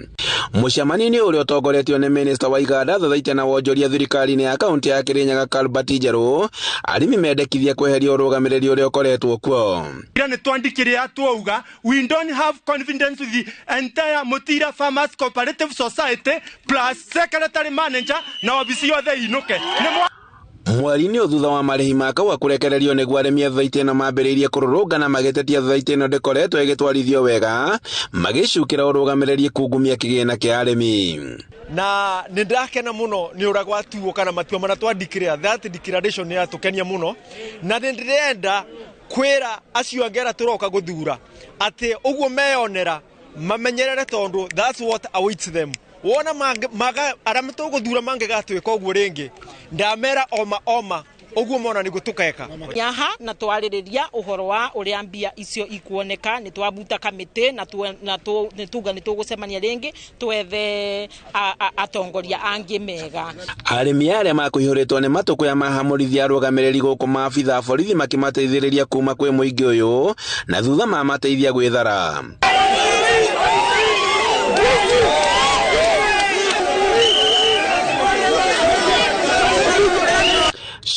Mũcemanio-inĩ ũrĩa ũtongoretio nĩ minista wa iganda thothaitĩ na wonjoria thirikari-inĩ ya kaunti ya Kirinyaga Albert Njerũ, arĩmi mendekithia kweheria ũrũgamĩrĩri ũrĩa ũkoretwo kuo. Ira nĩ twandĩkire twauga we don't have confidence with the entire Mutira Farmers Cooperative Society plus secretary manager na wabici yothe inuke. Mweri-inĩ ũyũ thutha wa marĩhi ma kahũa kũrekererio nĩguo arĩmi a thothaitĩ ĩno mambĩrĩirie kũrũrũngana magĩtetia thothaitĩ ĩno ndĩkoretwo ĩgĩtwarithio wega, magĩcukĩra ũrũgamĩrĩri kungumia kĩgĩna kĩa arĩmi. Na nĩ ndakena mũno nĩ ũrĩa gwatuo kana matua marĩa twandĩkire, that declaration nĩ yatũkenia mũno, na nĩ ndĩrenda kwĩra acio angĩ arĩa tũroka gũthura atĩ ũguo meyonera mamenyerere, tondũ that's what awaits them. Wona maga arĩa tũgũthura mangĩgatuĩka ũguo rĩngĩ, ndamera oma oma ũguo mona nĩguo tũkeka. Nyaha na twarĩrĩria ũhoro wa ũrĩa mbia icio ikuoneka, nĩ twabuta kamĩtĩ na nĩ tuga nĩ tũgũcemania rĩngĩ twethe atongoria angĩ mega. Arĩmi arĩa makũihũrĩtwo nĩ matũkũya mahamũrithia arũgamĩrĩri gũkũ maabitha a borithi makĩmateithĩrĩria kuma kwĩ mũingĩ ũyũ na thutha mamateithia gwĩthara.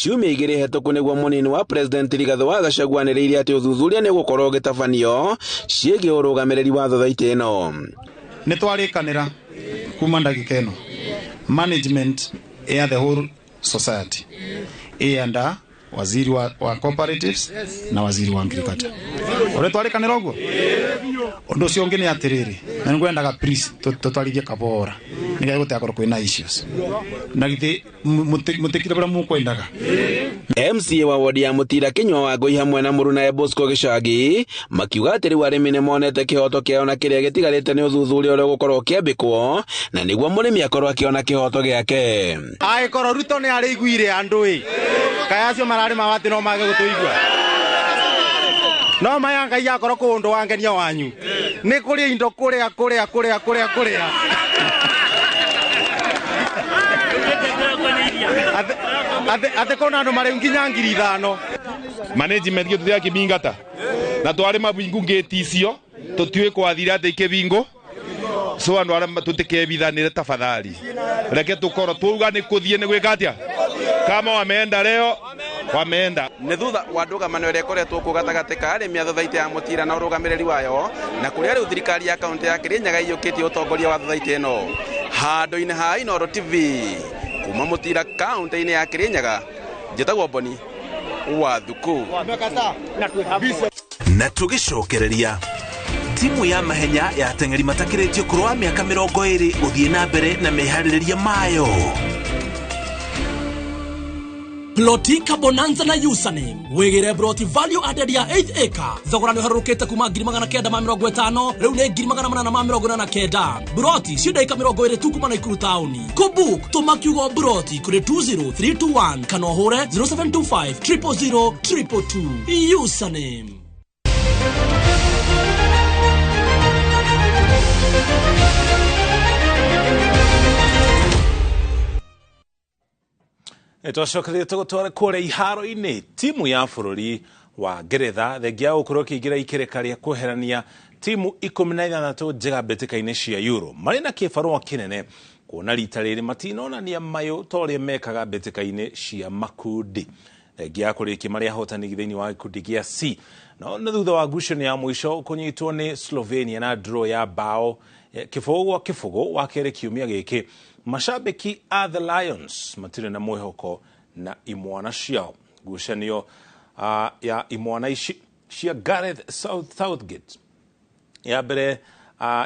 Ciumia igĩrĩ hetũku nĩguo mũnini wa president Rigathĩ wa Gachagua anĩrĩire atĩ ũthuthuria nĩ ũgũkorwo ũgĩtabanio ciĩgiĩ ũrũgamĩrĩri wa thothaitĩ ĩno. Nĩ twarĩkanĩra kuma ndagĩka ĩno management ya the whole society ĩyenda waziri wa cooperatives na waziri wa agriculture. Ũrĩa twarĩkanĩra ũguo? Ũndũ ũcio ũngĩ nĩ atĩrĩrĩ, na nĩngwendaga please tũtwarithie kabora nĩgetha gũtigakorwo kwĩna issues. Na githĩ mũtikire ũrĩa mũkwendaga. MCA wa wodi ya Mutira Kinyua wa Ngũi hamwe na mũrunae Bosco Gĩcagi makiuga atĩ rĩu arĩmi nĩ monete kĩhoto kĩao na kĩrĩa gĩtigarĩte nĩ ũthuthuria ũrĩa ũgũkorwo ũkĩambĩkwo na nĩguo mũrĩmi akorwo akĩona kĩhoto gĩake. Angĩkorwo Ruto nĩ arĩiguire andũ ĩ, kaĩ acio mararĩma watĩ no mage gũtũigua. No maya Ngai akorwo kũndũ wangenia wanyu nĩ kũrĩa indo kũrĩa kũrĩa kũrĩa kũrĩa kũrĩa. Atĩ kona andũ marĩ nginya 5,000. Management gĩtũ gĩa kĩmingata na twarĩ mabingu ngĩti icio tũtiũĩ kwathire atĩ ikĩbingũ, so andũ arĩa tũtikebithanĩre tafadhali, reke tũkorwo twauga nĩ kũthiĩ nĩ gwĩka atĩa, kama wameenda leo wameenda. Nĩ thutha wa ndũgamano ĩrĩa ĩkoretwo kuo gatagatĩ ka arĩmi a thothaitĩ ya Mutira na ũrũgamĩrĩri wayo, na kũrĩa rĩu thirikari ya kaunti ya Kirinyaga ĩiyũkĩtie ũtongoria wa thothaitĩ ĩno. Handũ-inĩ ha Inooro TV kuma Mutira kaunti-inĩ ya Kirinyaga, njĩtagwo Boni wa Thuku. Na tũgĩcokereria timu ya mahenya ya ateng'eri matakĩrĩtie ũkũrũ wa mĩaka 20 gũthiĩ na mbere na meharĩrĩria mayo. Plotika Bonanza na username wigire broti value added ya 8 acre thogora nĩ ũharũrũkĩte kuma 950 rĩu nĩ 889. Broti cia ndagĩka 20 tu kuma Naikuru taũni. Kũbook tũma kiugo broti kũrĩ 20321 kana ũhũre 0725 000 222. Username. Twacokereria tũgũtwara kũrĩa iharo-inĩ timu ya bũrũri wa Ngeretha thengia gũkorwo ĩkĩingĩra ikereka rĩa kweherania timu 16 njega mbĩtĩka-inĩ cia Euro marĩ na kĩbarũa kĩnene kuona rita rĩrĩ matinonania mayũ ta ũrĩa mekaga mbĩtĩka-inĩ cia makundi. Thengia ya kũrĩkia marĩ ahotani thĩinĩ wa gĩkundi gĩa C, no nĩ thutha wa ngucanio ya mũico kũnyitwo nĩ Slovenia na draw ya bao 0-0 wa kerĩ kiumia gĩkĩ. Mashabiki a the Lions matirĩ na mwĩhoko na imwana ciao. Ngucanio ya imwana ici cia Gareth Southgate ya mbere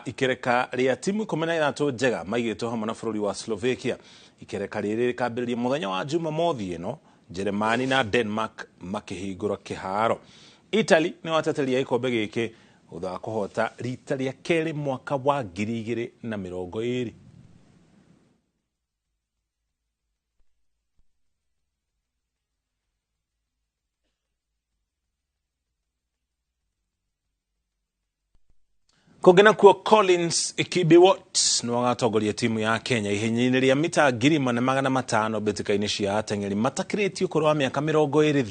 ikereka rĩa timu 16 njega maigĩtwo hamwe na bũrũri wa Slovakia. Ikereka rĩrĩ rĩkambĩrĩria mũthenya wa Jumamothi ĩno, Jeremani na Denmark makĩhingũra kĩharo. Italy nĩ wateteria gĩkombe gĩkĩ thutha wa kũhota rita rĩa kerĩ mwaka wa 2020. Kũngĩ nakuo Collins Kibiwot nĩwe agatongoria timu ya Kenya ihenya-inĩ rĩa mita 4,500 mbĩtĩka-inĩ cia ateng'eri matakĩrĩtie ũkũrũ wa mĩaka 20.